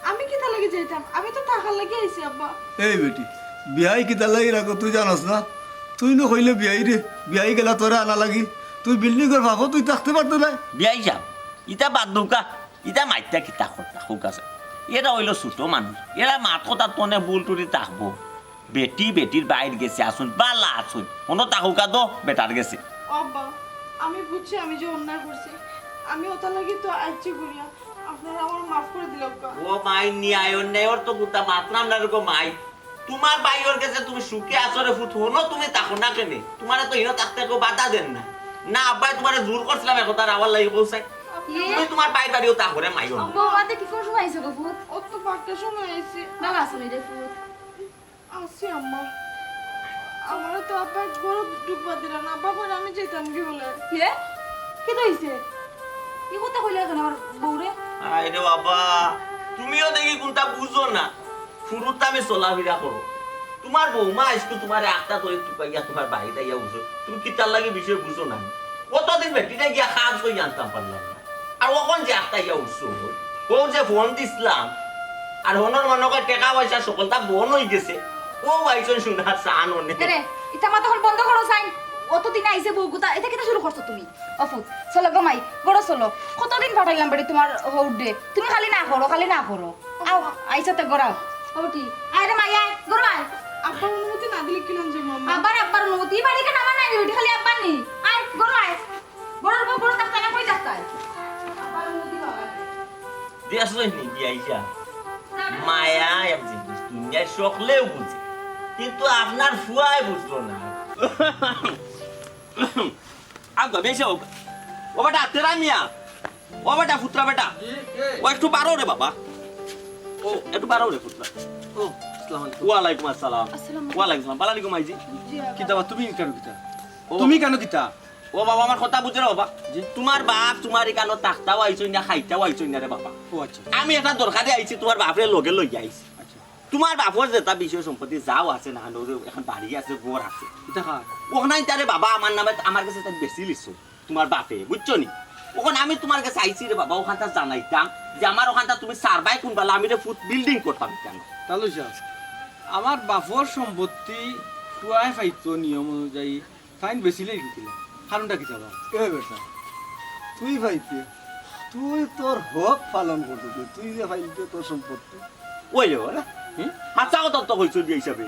আমি কিতার লাগি যাইতাম? আমি তো থাকার লাগি আইছি, আব্বা। এই বেটি, বিয়াই কিতার লাগি রাগ তুই জানস না? তুই নু কইলে বিয়াইরে, বিয়াই গেলা তোরে আনা লাগি। তুই বিল্ডিংর বাফো তুই থাকতে পারতে নায়। বিয়াই সাব, ইতা বাদ দেউক্কা, ইতা মাতিয়া কিতা কথা কউক্কা। এরা অইলো ছোট মানুষ, এরা মাত কথাত তনে ভুল ত্রুটি থাকবো। বেটি বেটির ভাইর গেছে, আছইন, বালা আছইন, অনো থাকউক্কা তো বেটার গেছে। ও আব্বা, আমি বুঝছি আমি যে অন্যায় করছি, আমি অতার লাগি তো আইছি ঘুরিয়া, আপনারা আমারে মাফ করি দিলাউক্কা। ও মাই, ন্যায় অন্যায়র তো কুন্তা মাতরাম না রে গো মাই। তুমার ভাইর গেছে তুমি সুখে আছো রে ফুত, অনো তুমি থাকো না কেনে? তুমারে তো ইনো থাকতে কেউ বাধা দের না। না আব্বায় তুমারে জোর করছিলা একথা আওয়ার লাগি কও চাই। তুমি তুমার ভাইর বাড়িও থাকো রে মাই। বৌমা, তে কিতা করছো আইছো গো ফুত? অউ তো বাক্কা সময় আইছি। বালা আছো নি রে ফুত? আছি আম্মা। আমারে তো আব্বায় ঘরো ঢুকবার দিলা না, আব্বা কইরা আমি যাইতাম গি বলে। কে? কিতা অইছে? ই কথা কইলা কেনে আমার বউরে? আরে বাবা, তুমিও দেখি কুন্তা বুঝো না। ফুরুত আমি চলাফিরা করো। তুমার বৌমা আইজকু তুমারে আখতা ধরি তুকাইয়া তুমার বাড়িত আইয়া উঠছে। তুমি কিতার লাগি বিষয় বুঝো না? অতদিন বেটিটা গিয়া কাজ করি আনতাম পারলাম না। আর অখন যে আখতা আইয়া উঠছো, অউ যে ফোন দিছলাম, আর অনর মনো কয় টেকা পয়সা হকলতা বন্ধ অইগেছে। অউ আইছইন সোনার চান অনে। এরে, ইতা মাত অখন বন্ধ করো চাইন। অতদিন আইছে বউগুতা, ইতা কিতা শুরু করছো তুমি? ও ফুত, চলো গো মাই, ঘরো চলো। কতদিন পাঠাইলাম বেটি তুমার হউরে। তুমি খালি না করো, খালি না করো। আও, আইছো তে ঘরো আও। হউটি, আয় রে মাই, আয়, ঘরো আয়। আব্বার অনুমতি না দিলে কিলান যাইমু আম্মা? আব্বার, আব্বার অনুমতি, ই বাড়ি ইখান আমার নায় নি, হউটি খালি আব্বার নি। আয়, ঘরো আয়। ঘরর বউ ঘরো থাকতায় না, কই থাকতায়? আব্বার অনুমতি পাওয়া লাগে। দেখছইন নি বিয়াই সাব? মায়া এক জিনিস, দুনিয়ার হকলেউ বুঝে, কিন্তু আপনার ফুয়ায় বুঝলো না। আব্বা, বেশি হোক। ও বেটা, তেরা মিয়া। ও বেটা, ফুতরা বেটা। জি, কে? ও একটু বারো রে বাবা। ও, একটু বারো রে ফুতরা। ও, আসসালামু আলাইকুম। ওয়ালাইকুম আসসালাম। আসসালামু আলাইকুম। ওয়ালাইকুম আসসালাম। বালা নি গো মাইজি? জি, আব্বা। কিতা বা, তুমি ইখানো কিতা? ও। তুমি ইখানো কিতা? ও বাবা, আমার কথা বুঝো রে বাবা। জি। তুমার বাপ তুমার ইখানো থাকতাও আইছইন না, খাইতাও আইছইন না রে বাবা। ও আচ্ছা। আমি একটা দরকারে আইছি, তুমার বাপরে লগে লইয়া আইছি। আচ্ছা। তুমার বাপর যেতা বিষয় সম্পত্তি যাও আছে না, অখন বাড়ি আছে, ঘর আছে। ইতা কার? অখান ইতা রে বাবা, আমার নামে, আমার গেছে তাইন বেচিলিছো, তুমার বাপে, বুঝছো নি? অখন আমি তুমার গেছে আইছি রে বাবা, অখানতা জানাইতাম যে আমার অখানতা তুমি ছাড়বায় কুনবালা, আমি রে ফুত বিল্ডিং করতাম কেনে? তালই সাব, আমার বাপর সম্পত্তি ফুয়ায় পাইতো নিয়ম অনুযায়ী, তাইন বেচিলাইলা কিলা? কারণটা কিতা বা? এ বেটা, তুই পাইতে, তুই তোর হক পালন করতে, তুই যে পাইতে তোর সম্পত্তি। ওই রে বাবা, হুম? হাছা কথা তো কইছো বিয়াই সাবে।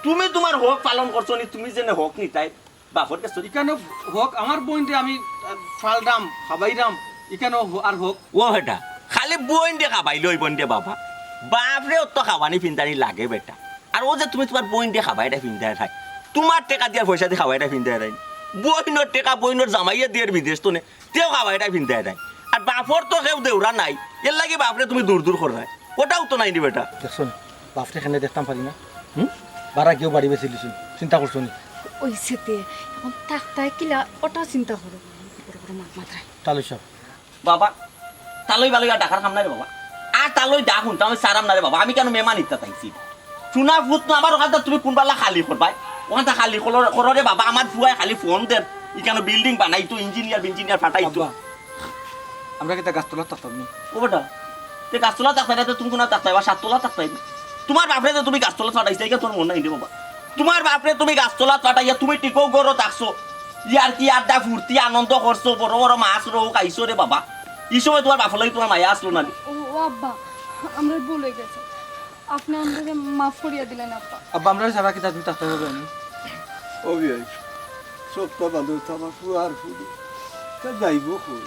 তুমি তুমার হক পালন করছো নি, তুমি যেনে হক নিতায়, বাপর গেছো। ইখানো হক, আমার বইনরে আমি, আহ, ফালরাম, খাবাইরাম, ইখানো হ-, আর হক। ও বেটা, খালি বইনরে খাবাইলে অইবো নি রে বাবা। বাপরেও তো খাবানি ফিন্দানি লাগে বেটা। আর অউ যে তুমি তুমার বইনরে খাবাইরায় ফিন্দাইরায়, তুমার টেকা দি আর পয়সা দি খাবাইরায় ফিন্দাইরায়। বইনর টেকা বইনর জামাইয়ে দের বিদেশ থনে, তেউ খাবাইরায় ফিন্দাইরায়। আর বাপর তো কেউ দেউরা নাই, এরলাগি বাপরে তুমি দূর দূর কররায়। অটাও তো নাই নি বেটা। দেখছো নি, বাপরে কেনে দেখতাম পারি না। হুম? বারা গিয়াও বাড়ি বেচিলিছইন, চিন্তা করছো নি? অইছে তে, অখন থাকতায় কিলা, অটা চিন্তা করো। বড় বড় মাত মাতরায়। তালই সাব। বাবা, তালই বালই আর ডাকার কাম নাই রে বাবা। আর তালই ডাক হুনতাম আমি চাইরাম না রে বাবা। আমি কেনে মেহমান ইতা তাইছি? সোনা ফুত না, আমার অখানতা তুমি কুনবালা খালি করবায়? অখানতা খালি করো, করো রে বাবা, আমার ফুয়ায় খালি ফোন দের। ইখানো বিল্ডিং বানাইতো, ইঞ্জিনিয়ার বিঞ্জিনিয়ার ফাটাইতো। আব্বা, আমরা কিতা গাছতলাত থাকতাম নি? ও বেটা, তে গাছতলাত থাকতায় না, তে তুমি কুনাত থাকতায় বা সাততলাত থাকতায় নি? তুমার বাপরে যে তুমি গাছতলাত ফাটাইছো, ইখান তুমার মনো নাই রে বাবা। তুমার বাপরে তুমি গাছতলাত ফাটাইয়া তুমি টিকো ঘরো থাকছো। ইয়ার কি আড্ডা ফুর্তি আনন্দ করছো, বড় বড় মাছ রউ খাইছো রে বাবা। ই সময় তুমার বাপর লাগি তুমার মায়া আছলো না নি? ও, ও আব্বা, আমরার ভুল অইগেছে। আপনে আমরারে মাফ করিয়া দিলাইন আব্বা। আব্বা, আমরারে ছাড়া কিতা তুমি থাকতায় পারবায় নি? ও বিয়াই, সবতা ভালা তো আমার ফুয়ার ফুড়ি। তা যাইবো কই?